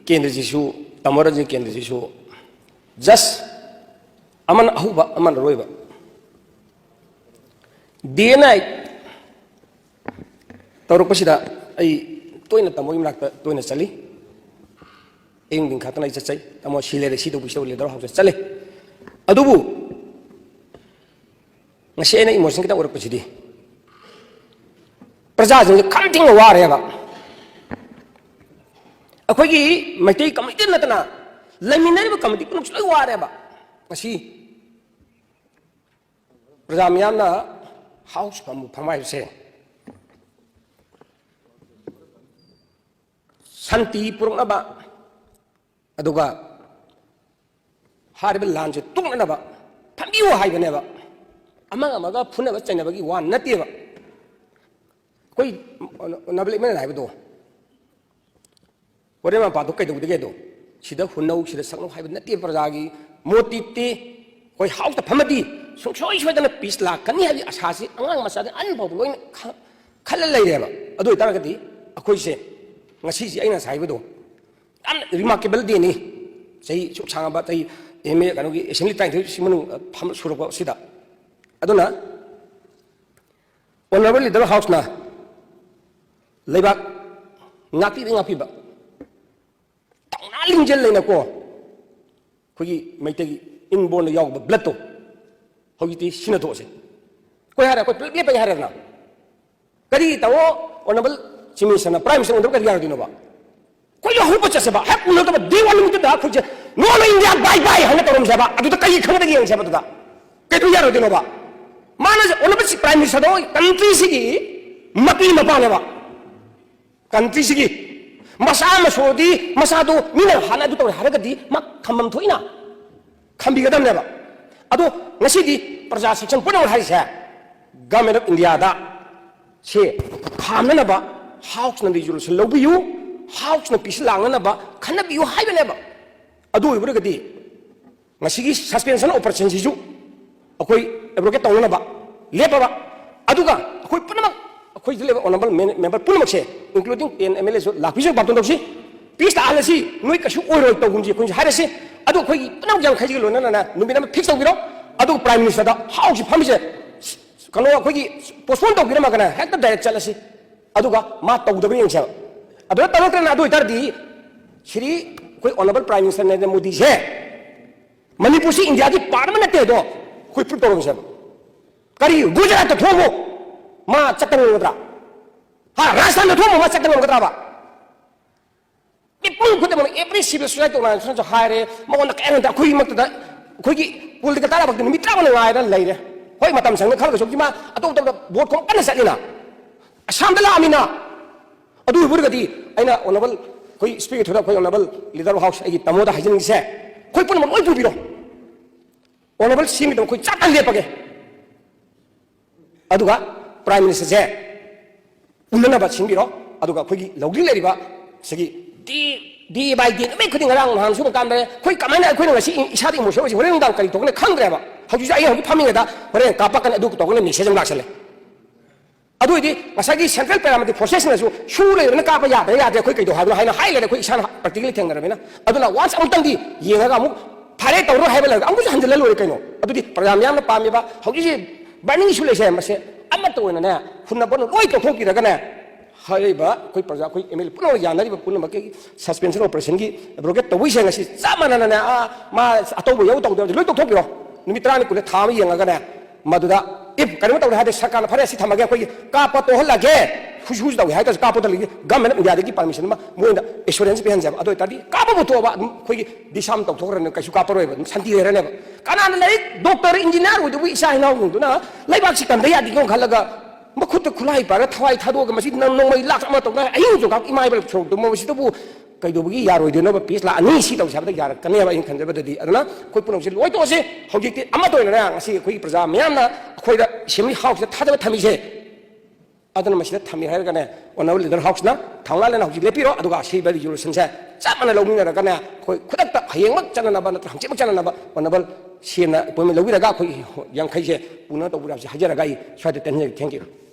ꯀꯦꯟꯗ꯭ꯔꯁꯤꯁꯨ, ꯇꯥꯃꯣ ꯔꯟꯖꯟ ꯀꯦꯟꯗ꯭ꯔꯁꯤꯁꯨ just ꯑꯃꯅ ꯑꯍꯧꯕ ꯑꯃꯅ ꯑꯔꯣꯏꯕ꯫ Day and night ꯇꯧꯔꯛꯄꯁꯤꯗ ꯑꯩ ꯇꯣꯏꯅ ꯇꯥꯃꯣꯒꯤ ꯃꯅꯥꯛꯇ ꯇꯣꯏꯅ ꯆꯠꯂꯤ꯫ ꯑꯌꯨꯛ ꯅꯨꯡꯊꯤꯟ ꯈꯥꯛꯇꯅ ꯑꯩ ꯆꯠꯆꯩ꯫ ꯇꯥꯃꯣ ꯁꯤ ꯂꯩꯔꯦ, ꯁꯤ ꯇꯧꯕꯤ, ꯁꯤ ꯇꯧꯕꯤ, leader house ꯆꯠꯂꯤ꯫ ꯑꯗꯨꯕꯨ ꯉꯁꯤ ꯑꯩꯅ emotion ꯈꯤꯇꯪ ꯑꯣꯏꯔꯛꯄꯁꯤꯗꯤ, ꯄ꯭ꯔꯖꯥꯁꯤꯡꯁꯦ ꯈꯝ ꯊꯦꯡꯅ ꯋꯥꯔꯦꯕ꯫ ꯑꯩꯈꯣꯏꯒꯤ ꯃꯩꯇꯩ committee ꯅꯠꯇꯅ ꯂꯩꯃꯤꯟꯅꯔꯤꯕ committee ꯄꯨꯝꯅꯃꯛꯁꯨ ꯂꯣꯏ ꯋꯥꯔꯦꯕ꯫ ꯉꯁꯤ ꯄ꯭ꯔꯖꯥ ꯃꯤꯌꯥꯝꯅ house ꯐꯝꯕ ꯐꯝ ꯍꯥꯏꯕꯁꯦ ꯁꯥꯟꯇꯤ ꯄꯨꯔꯛꯅꯕ, ꯑꯗꯨꯒ ꯍꯥꯏꯔꯤꯕ ꯂꯥꯟꯁꯦ ꯇꯣꯛꯅꯅꯕ ꯐꯝꯕꯤꯌꯨ ꯍꯥꯏꯕꯅꯦꯕ꯫ ꯑꯃꯒ ꯑꯃꯒ ꯐꯨꯅꯕ ꯆꯩꯅꯕꯒꯤ ꯋꯥ ꯅꯠꯇꯦꯕ꯫ ꯑꯩꯈꯣꯏ honourable MLA ꯅ ꯍꯥꯏꯕꯗꯣ, ꯍꯣꯔꯦꯟ ꯃꯄꯥꯗꯣ ꯀꯩꯗꯧꯗꯒꯦꯗꯣ, ꯁꯤꯗ ꯍꯨꯟꯅꯧ, ꯁꯤꯗ ꯁꯛꯅꯧ ꯍꯥꯏꯕ ꯅꯠꯇꯦ꯫ ꯄ꯭ꯔꯖꯥꯒꯤ motive ꯇꯤ ꯑꯩꯈꯣꯏ house ꯇ ꯐꯝꯃꯗꯤ ꯁꯨꯡꯁꯣꯏ ꯁꯣꯏꯗꯅ peace ꯂꯥꯛꯀꯅꯤ ꯍꯥꯏꯕꯒꯤ ꯑꯁꯥꯁꯤ ꯑꯉꯥꯡ ꯃꯆꯥꯗꯒꯤ ꯑꯍꯟ ꯐꯥꯎꯕ ꯂꯣꯏꯅ ꯈ-, ꯈꯜꯂ ꯂꯩꯔꯦꯕ꯫ ꯑꯗꯨ ꯑꯣꯏꯇꯥꯔꯒꯗꯤ ꯑꯩꯈꯣꯏꯁꯦ ꯉꯁꯤꯁꯦ ꯑꯩꯅ ꯉꯁꯥꯏ ꯍꯥꯏꯕꯗꯣ ꯌꯥꯝꯅ remarkable day ꯅꯤ꯫ ꯆꯍꯤ ꯁꯨꯛ ꯁꯥꯡꯉꯕ, ꯆꯍꯤ MLA, ꯀꯩꯅꯣꯒꯤ, assembly ꯇꯔꯥꯅꯤꯊꯣꯏ ꯁꯤ ꯃꯅꯨꯡ, ꯑ, ꯐꯝ ꯁꯨꯔꯛꯄ ꯁꯤꯗ꯫ ꯑꯗꯨꯅ honourable leader house ꯅ ꯂꯩꯕꯥꯛ ꯉꯥꯛꯄꯤꯕ, ꯉꯥꯛꯄꯤꯕ, ꯊꯧꯅꯥ ꯂꯤꯡꯖꯦꯜ ꯂꯩꯅꯀꯣ, ꯑꯩꯈꯣꯏꯒꯤ ꯃꯩꯇꯩꯒꯤ inborn ꯗ ꯌꯥꯎꯕ blood ꯇꯣ ꯍꯧꯖꯤꯛꯇꯤ ꯁꯤꯖꯤꯟꯅꯊꯣꯛꯑꯁꯦ꯫ ꯑꯩꯈꯣꯏ ꯍꯥꯏꯔꯦ, ꯑꯩꯈꯣꯏ ꯄꯨꯂꯞ ꯂꯦꯞꯄꯒꯦ ꯍꯥꯏꯔꯦꯗꯅ꯫ ꯀꯔꯤ ꯇꯧꯑꯣ, honourable Chief Minister ꯅ Prime Minister ꯎꯅꯗꯕ ꯀꯔꯤ ꯌꯥꯔꯣꯏꯗꯣꯏꯅꯣꯕ? ꯑꯩꯈꯣꯏꯁꯨ ꯍꯧꯕ ꯆꯠꯁꯦꯕ, ꯍꯦꯛ ꯎꯅꯗꯕ day one ꯅꯨꯃꯤꯠꯇꯨꯗ ꯑꯩꯈꯣꯏꯁꯦ "No, no, India, bye, bye" ꯍꯥꯏꯅ ꯇꯧꯔꯝꯁꯦꯕ꯫ ꯑꯗꯨꯗ ꯀꯔꯤ ꯈꯪꯒꯗꯒꯦ ꯌꯦꯡꯁꯦꯕ꯫ ꯑꯗꯨꯗ ꯀꯩꯗꯧ ꯌꯥꯔꯣꯏꯗꯣꯏꯅꯣꯕ? ꯃꯥꯅ honourable Prime Minister ꯗꯣ country ꯁꯤꯒꯤ ꯃꯄꯤ ꯃꯄꯥꯅꯦꯕ꯫ Country ꯁꯤꯒꯤ ꯃꯆꯥ ꯃꯁꯨꯗꯤ, ꯃꯆꯥꯗꯣ ꯃꯤꯅ ꯍꯥꯟꯅ ꯑꯗꯨ ꯇꯧꯔꯦ ꯍꯥꯏꯔꯒꯗꯤ ꯃꯥ ꯈꯝꯕꯝ ꯊꯣꯛꯏꯅ ꯈꯝꯕꯤꯒꯗꯕꯅꯦꯕ꯫ ꯑꯗꯣ ꯉꯁꯤꯗꯤ ꯄ꯭ꯔꯖꯥ section ꯄꯨꯝꯅꯃꯛ ꯍꯥꯏꯔꯤꯁꯦ, Government of India the say ꯈꯥꯝꯅꯅꯕ house ꯅ resolution ꯂꯧꯕꯤꯌꯨ, house ꯅ peace ꯂꯥꯡꯅꯅꯕ ꯈꯟꯅꯕꯤꯌꯨ ꯍꯥꯏꯕꯅꯦꯕ꯫ ꯑꯗꯨ ꯑꯣꯏꯕꯤꯔꯒꯗꯤ ꯉꯁꯤꯒꯤ suspension operation ꯁꯤꯁꯨ ꯑꯩꯈꯣꯏ ꯑꯦꯕ꯭ꯔꯣꯒꯦꯠ ꯇꯧꯅꯅꯕ ꯂꯦꯞꯄꯕ꯫ ꯑꯗꯨꯒ ꯑꯩꯈꯣꯏ ꯄꯨꯝꯅꯃꯛ, ꯑꯩꯈꯣꯏꯗ ꯂꯩꯕ ꯑꯣꯅꯔꯦꯕꯜ ꯃꯦꯝꯕꯔ ꯄꯨꯝꯅꯃꯛꯁꯦ, ꯏꯟꯀ꯭ꯂꯨꯗꯤꯡ ꯇꯦꯟ ꯑꯦꯝ ꯑꯦꯜ ꯑꯦꯁꯨ ꯂꯥꯛꯄꯤꯁꯨ ꯄꯥꯛꯇꯧ ꯇꯧꯁꯤ꯫ ꯄꯤꯁ ꯇꯥꯍꯜꯂꯁꯤ꯫ ꯅꯣꯏ ꯀꯩꯁꯨ ꯑꯣꯏꯔꯣꯏ ꯇꯧꯒꯨꯝꯁꯤ ꯑꯩꯈꯣꯏꯁꯨ ꯍꯥꯏꯔꯁꯤ꯫ ꯑꯗꯨ ꯑꯩꯈꯣꯏꯒꯤ ꯄꯨꯝꯅꯃꯛ ꯌꯥꯡꯈꯩꯁꯤꯒ ꯂꯣꯏꯅꯅ ꯅꯨꯃꯤꯠ ꯑꯃ ꯐꯤꯛꯁ ꯇꯧꯕꯤꯔꯣ꯫ ꯑꯗꯨꯒ ꯄ꯭ꯔꯥꯏꯝ ꯃꯤꯅꯤꯁꯇꯔꯗ ꯍꯥꯎꯁꯤ ꯐꯝꯃꯤꯁꯦ ꯀꯩꯅꯣ ꯑꯩꯈꯣꯏꯒꯤ ꯄꯣꯁꯄꯣꯟ ꯇꯧꯕꯤꯔꯝꯃꯒꯅ ꯍꯦꯛꯇ ꯗꯥꯏꯔꯦꯛ ꯆꯠꯂꯁꯤ꯫ ꯑꯗꯨꯒ ꯃꯥ ꯇꯧꯗꯕ ꯌꯦꯡꯁꯦꯕ꯫ ꯑꯗꯨꯗ ꯇꯧꯔꯛꯇ꯭ꯔꯅ, ꯑꯗꯨ ꯑꯣꯏꯇꯥꯔꯗꯤ ꯁ꯭ꯔꯤ ꯑꯩꯈꯣꯏ ꯑꯣꯅꯔꯦꯕꯜ ꯄ꯭ꯔꯥꯏꯝ ꯃꯤꯅꯤꯁꯇꯔ ꯅꯔꯦꯟꯗ꯭ꯔ ꯃꯣꯗꯤꯁꯦ ꯃꯅꯤꯄꯨꯔꯁꯤ ꯏꯟꯗꯤꯌꯥꯒꯤ ꯄꯥꯔꯠ ꯑꯃ ꯅꯠꯇꯦ꯫ ꯑꯗꯣ ꯑꯩꯈꯣꯏ ꯄ꯭ꯔꯨꯞ ꯇꯧꯔꯝꯁꯦꯕ꯫ ꯀꯔꯤ ꯒꯨꯖꯔꯥꯠꯇ ꯊꯣꯛꯑꯣ, ꯃꯥ ꯆꯠꯄ ꯉꯝꯒꯗ꯭ꯔꯥ? ꯍꯥ, ꯔꯥꯖꯁꯊꯥꯟꯗ ꯊꯣꯛꯑꯣ, ꯃꯥ ꯆꯠꯄ ꯉꯝꯒꯗ꯭ꯔꯕ? ꯃꯤꯄꯨꯝ ꯈꯨꯗꯤꯡꯃꯛ, every civil society organization ꯁꯨ ꯍꯥꯏꯔꯦ, ꯃꯉꯣꯟꯗ ꯀꯔꯤ ꯍꯥꯏꯔꯗꯤ ꯑꯩꯈꯣꯏꯃꯛꯇꯗ, ꯑꯩꯈꯣꯏꯒꯤ ꯄꯣꯂꯤꯇꯤꯀꯦꯜ ꯇꯥꯔꯛꯄꯗ ꯅꯨꯃꯤꯠ ꯇꯔꯥꯃꯉꯥ ꯉꯥꯏꯗꯅ ꯂꯩꯔꯦ꯫ ꯍꯣꯏ, ꯃꯇꯝ ꯁꯪꯅ ꯈꯜꯂꯒꯁꯨ ꯍꯧꯖꯤꯛ ꯃꯥ ꯑꯇꯣꯞ ꯑꯇꯣꯞꯄ ꯚꯣꯠ ꯈꯣꯝ ꯀꯟꯅ ꯆꯠꯂꯤꯅ꯫ ꯑꯁꯥꯝꯗ ꯂꯥꯛꯑꯃꯤꯅ꯫ ꯑꯗꯨ ꯑꯣꯏꯔꯒꯗꯤ ꯑꯩꯅ ꯑꯣꯅꯔꯦꯕꯜ ꯑꯩꯈꯣꯏ ꯁ꯭ꯄꯤꯀꯔ ꯊꯣꯏꯗ ꯑꯩꯈꯣꯏ ꯑꯣꯅꯔꯦꯕꯜ ꯂꯤꯗꯔ ꯑꯣꯐ ꯍꯥꯎꯁ ꯑꯩꯒꯤ ꯇꯥꯃꯣꯗ ꯍꯥꯏꯖꯅꯤꯡꯉꯤꯁꯦ, ꯑꯩꯈꯣꯏ ꯄꯨꯝꯅꯃꯛ ꯂꯣꯏ ꯄꯨꯕꯤꯔꯣ꯫ ꯑꯣꯅꯔꯦꯕꯜ ꯁꯤꯒꯤꯗꯃꯛ ꯑꯩꯈꯣꯏ ꯆꯞ ꯃꯥꯟꯅ ꯂꯦꯞꯄꯒꯦ꯫ ꯑꯗꯨꯒ ꯄ꯭ꯔꯥꯏꯝ ꯃꯤꯅꯤꯁꯇꯔꯁꯦ ꯎꯅꯅꯕ ꯁꯤꯟꯕꯤꯔꯣ꯫ ꯑꯗꯨꯒ ꯑꯩꯈꯣꯏꯒꯤ ꯂꯧꯔꯤ ꯂꯩꯔꯤꯕ ꯁꯤꯒꯤ ꯗꯤ, ꯗꯤ ꯕꯥꯏ ꯗꯤ ꯅꯨꯃꯤꯠ ꯈꯨꯗꯤꯡ ꯉꯔꯥꯡ ꯅꯍꯥꯟ ꯁꯨꯝ ꯀꯥꯟꯗ ꯑꯩꯈꯣꯏ ꯀꯃꯥꯏꯅ ꯑꯩꯈꯣꯏꯅ ꯉꯁꯤ ꯏꯁꯥꯗ ꯏꯃꯣꯁꯅꯦꯜ ꯑꯣꯏꯁꯤ, ꯍꯣꯔꯦꯟ ꯅꯨꯡꯗꯥꯡ ꯀꯔꯤ ꯇꯧꯒꯅꯤ ꯈꯪꯗ꯭ꯔꯦꯕ꯫ ꯍꯧꯖꯤꯛꯁꯨ ꯑꯩ ꯍꯧꯖꯤꯛ ꯐꯝꯃꯤꯉꯩꯗ ꯍꯣꯔꯦꯟ ꯀꯥꯞꯄꯛꯀꯅꯤ ꯑꯗꯨ ꯇꯧꯒꯅꯤ ꯃꯦꯁꯦꯖ ꯑꯃ ꯂꯥꯛꯁꯜꯂꯦ꯫ ꯑꯗꯨ ꯑꯣꯏꯗꯤ ꯉꯁꯥꯏꯒꯤ ꯁꯦꯟꯇ꯭ꯔꯦꯜ ꯄꯦꯔꯥꯃꯤꯂꯤꯇꯔꯤ ꯐꯣꯔꯁꯦꯁꯅꯁꯨ ꯁꯨ ꯂꯩꯔꯕꯅ ꯀꯥꯞꯄ ꯌꯥꯗ꯭ꯔꯦ, ꯌꯥꯗ꯭ꯔꯦ, ꯑꯩꯈꯣꯏ ꯀꯩꯗꯧ ꯍꯥꯏꯕꯅꯣ ꯍꯥꯏꯅ ꯍꯥꯏ ꯂꯩꯔꯦ꯫ ꯑꯩꯈꯣꯏ ꯏꯁꯥꯅ ꯄ꯭ꯔꯦꯛꯇꯤꯀꯦꯜꯂꯤ ꯊꯦꯡꯅꯔꯕꯅꯤꯅ꯫ ꯑꯗꯨꯅ ꯋꯥꯟꯁ ꯑꯃꯨꯛꯇꯪꯗꯤ ꯌꯦꯡꯉꯒ ꯑꯃꯨꯛ ꯐꯔꯦ ꯇꯧꯔꯣꯏ ꯍꯥꯏꯕ ꯂꯩꯔꯒ ꯑꯃꯨꯛꯁꯨ ꯍꯟꯖꯤꯜꯂ ꯂꯣꯏꯔꯦ ꯀꯩꯅꯣ꯫ ꯑꯗꯨꯗꯤ ꯄ꯭ꯔꯖꯥ ꯃꯤꯌꯥꯝꯅ ꯄꯥꯝꯃꯤꯕ ꯍꯧꯖꯤꯛꯁꯤ ꯕꯔꯅꯤꯡ ꯏꯁꯨ ꯂꯩꯁꯦ, ꯃꯁꯦ ꯑꯃꯠꯇ ꯑꯣꯏꯅꯅꯦ ꯍꯨꯟꯅꯕ ꯂꯣꯏ ꯇꯧꯊꯣꯛꯄꯤꯔꯒꯅꯦ, ꯍꯥꯏꯔꯤꯕ ꯑꯩꯈꯣꯏ ꯄ꯭ꯔꯖꯥ, ꯑꯩꯈꯣꯏ ꯑꯦꯝ ꯑꯦꯜ ꯑꯦ ꯄꯨꯝꯅꯃꯛ ꯌꯥꯅꯔꯤꯕ ꯄꯨꯝꯅꯃꯛꯀꯤ ꯁꯁꯄꯦꯟꯁꯟ ꯑꯣꯄꯔꯦꯁꯟꯒꯤ ꯑꯦꯕ꯭ꯔꯣꯒꯦꯠ ꯇꯧꯕꯩꯁꯦ ꯉꯁꯤ ꯆꯞ ꯃꯥꯟꯅꯅꯅꯦ, ꯑꯥ, ꯃꯥ ꯑꯇꯧꯕ ꯌꯥꯎ ꯇꯧꯗꯕꯁꯦ ꯂꯣꯏ ꯇꯧꯊꯣꯛꯄꯤꯔꯣ꯫ ꯅꯨꯃꯤꯠ ꯇꯔꯥꯅꯤ ꯀꯨꯟꯅꯤ ꯊꯥ ꯑꯃ ꯌꯦꯡꯉꯒꯅꯦ, ꯃꯗꯨꯗ ꯏꯐ ꯀꯩꯅꯣ ꯇꯧꯔꯦ ꯍꯥꯏꯔꯗꯤ ꯁꯔꯀꯥꯔꯅ "ꯐꯔꯦ, ꯁꯤ ꯊꯝꯃꯒꯦ, ꯑꯩꯈꯣꯏꯒꯤ ꯀꯥꯞꯄ ꯇꯣꯛꯍꯜꯂꯒꯦ, ꯍꯨꯏꯁꯨ ꯍꯨꯏꯁꯨ ꯇꯧꯒꯦ" ꯍꯥꯏꯇꯥꯔꯁꯨ ꯀꯥꯞꯄ ꯇꯣꯛꯍꯜꯂꯒꯦ, ꯒꯃꯦꯟ ꯑꯣꯐ ꯏꯟꯗꯤꯌꯥꯗꯒꯤ ꯄꯔꯃꯤꯁꯟ ꯑꯃ ꯃꯣꯏꯅ ꯑꯦꯁꯨꯔꯦꯟꯁ ꯄꯤꯍꯟꯁꯦꯕ꯫ ꯑꯗꯨ ꯑꯣꯏꯇꯥꯔꯗꯤ ꯀꯥꯞꯄꯕꯨ ꯊꯣꯛꯑꯕ ꯑꯗꯨꯝ ꯑꯩꯈꯣꯏꯒꯤ ꯗꯤꯁꯥꯔꯝ ꯇꯧꯊꯣꯛꯈ꯭ꯔꯅꯤ, ꯀꯩꯁꯨ ꯀꯥꯞꯄꯔꯣꯏꯕ, ꯑꯗꯨꯝ ꯁꯥꯟꯇꯤ ꯂꯩꯔꯅꯦꯕ꯫ ꯀꯅꯥꯅ ꯂꯥꯏꯔꯤꯛ ꯗꯣꯛꯇꯔ, ꯏꯟꯖꯤꯅꯤꯌꯥꯔ ꯑꯣꯏꯗꯨꯕꯨ ꯏꯆꯥ ꯏꯅꯥꯎꯁꯤꯡꯗꯨꯅ ꯂꯩꯕꯥꯛꯁꯤ ꯀꯟꯗ ꯌꯥꯗꯦꯀꯣ ꯈꯜꯂꯒ ꯃꯈꯨꯠꯇ ꯈꯨꯠꯂꯥꯏ ꯄꯥꯏꯔꯒ ꯊꯋꯥꯏ ꯊꯥꯗꯣꯛꯑꯒ ꯃꯁꯤ ꯅꯪ ꯅꯣꯡꯃꯩ ꯂꯥꯛ ꯑꯃ ꯇꯧꯅ ꯑꯍꯤꯡ ꯆꯣꯡꯀꯥꯞ ꯏꯃꯥ ꯏꯕꯦꯜ ꯁꯣꯔꯣꯛꯇꯨ ꯃꯁꯤꯗꯕꯨ ꯀꯩꯗꯧꯕꯒꯤ ꯌꯥꯔꯣꯏꯗꯣꯏꯅꯣꯕ? ꯄꯤꯁ ꯂꯥꯛ ꯑꯅꯤ ꯁꯤ ꯇꯧꯁꯦ ꯍꯥꯏꯕꯗ ꯌꯥꯔꯛꯀꯅꯦꯕ ꯑꯩꯅ ꯈꯟꯖꯕꯗꯗꯤ꯫ ꯑꯗꯨꯅ ꯑꯩꯈꯣꯏ ꯄꯨꯝꯅꯃꯛꯁꯦ ꯂꯣꯏ ꯇꯣꯛꯑꯁꯤ꯫ ꯍꯧꯖꯤꯛꯇꯤ ꯑꯃꯠꯇ ꯑꯣꯏꯅꯅꯦ ꯉꯁꯤ ꯑꯩꯈꯣꯏꯒꯤ ꯄ꯭ꯔꯖꯥ ꯃꯌꯥꯝꯅ ꯑꯩꯈꯣꯏꯗ ꯑꯦꯁꯦꯝꯕ꯭ꯂꯤ ꯍꯥꯎꯁꯇ ꯊꯥꯖꯕ ꯊꯝꯃꯤꯁꯦ꯫ ꯑꯗꯨꯅ ꯃꯁꯤꯗ ꯊꯝꯃꯤ ꯍꯥꯏꯔꯒꯅꯦ, ꯑꯣꯅꯔꯦꯕꯜ ꯂꯤꯗꯔ ꯍꯥꯎꯁꯅ ꯊꯧꯅꯥ ꯂꯩꯅ ꯍꯧꯖꯤꯛ ꯂꯦꯞꯄꯤꯔꯣ, ꯑꯗꯨꯒ ꯑꯁꯤꯕ ꯔꯤꯖꯣꯂꯨꯁꯟꯁꯦ ꯆꯞ ꯃꯥꯟꯅ ꯂꯧꯃꯤꯟꯅꯔꯒꯅꯦ ꯑꯩꯈꯣꯏ ꯈꯨꯗꯛꯇ ꯍꯌꯦꯡꯃꯛ ꯆꯠꯅꯅꯕ ꯅꯠꯇ꯭ꯔꯒ ꯍꯪꯆꯤꯠꯃꯛ ꯆꯠꯅꯅꯕ ꯑꯣꯅꯔꯦꯕꯜ ꯁꯦꯝꯅ ꯑꯦꯄꯣꯏꯟꯃꯦꯟ ꯂꯧꯕꯤꯔꯒ ꯑꯩꯈꯣꯏ ꯌꯥꯡꯈꯩꯁꯦ ꯄꯨꯅ ꯇꯧꯕꯤꯔꯛꯑꯁꯦ ꯍꯥꯏꯖꯔꯒ ꯑꯩ ꯁ꯭ꯋꯥꯏꯗ ꯇꯦꯟꯖꯒꯦ꯫ Thank you꯫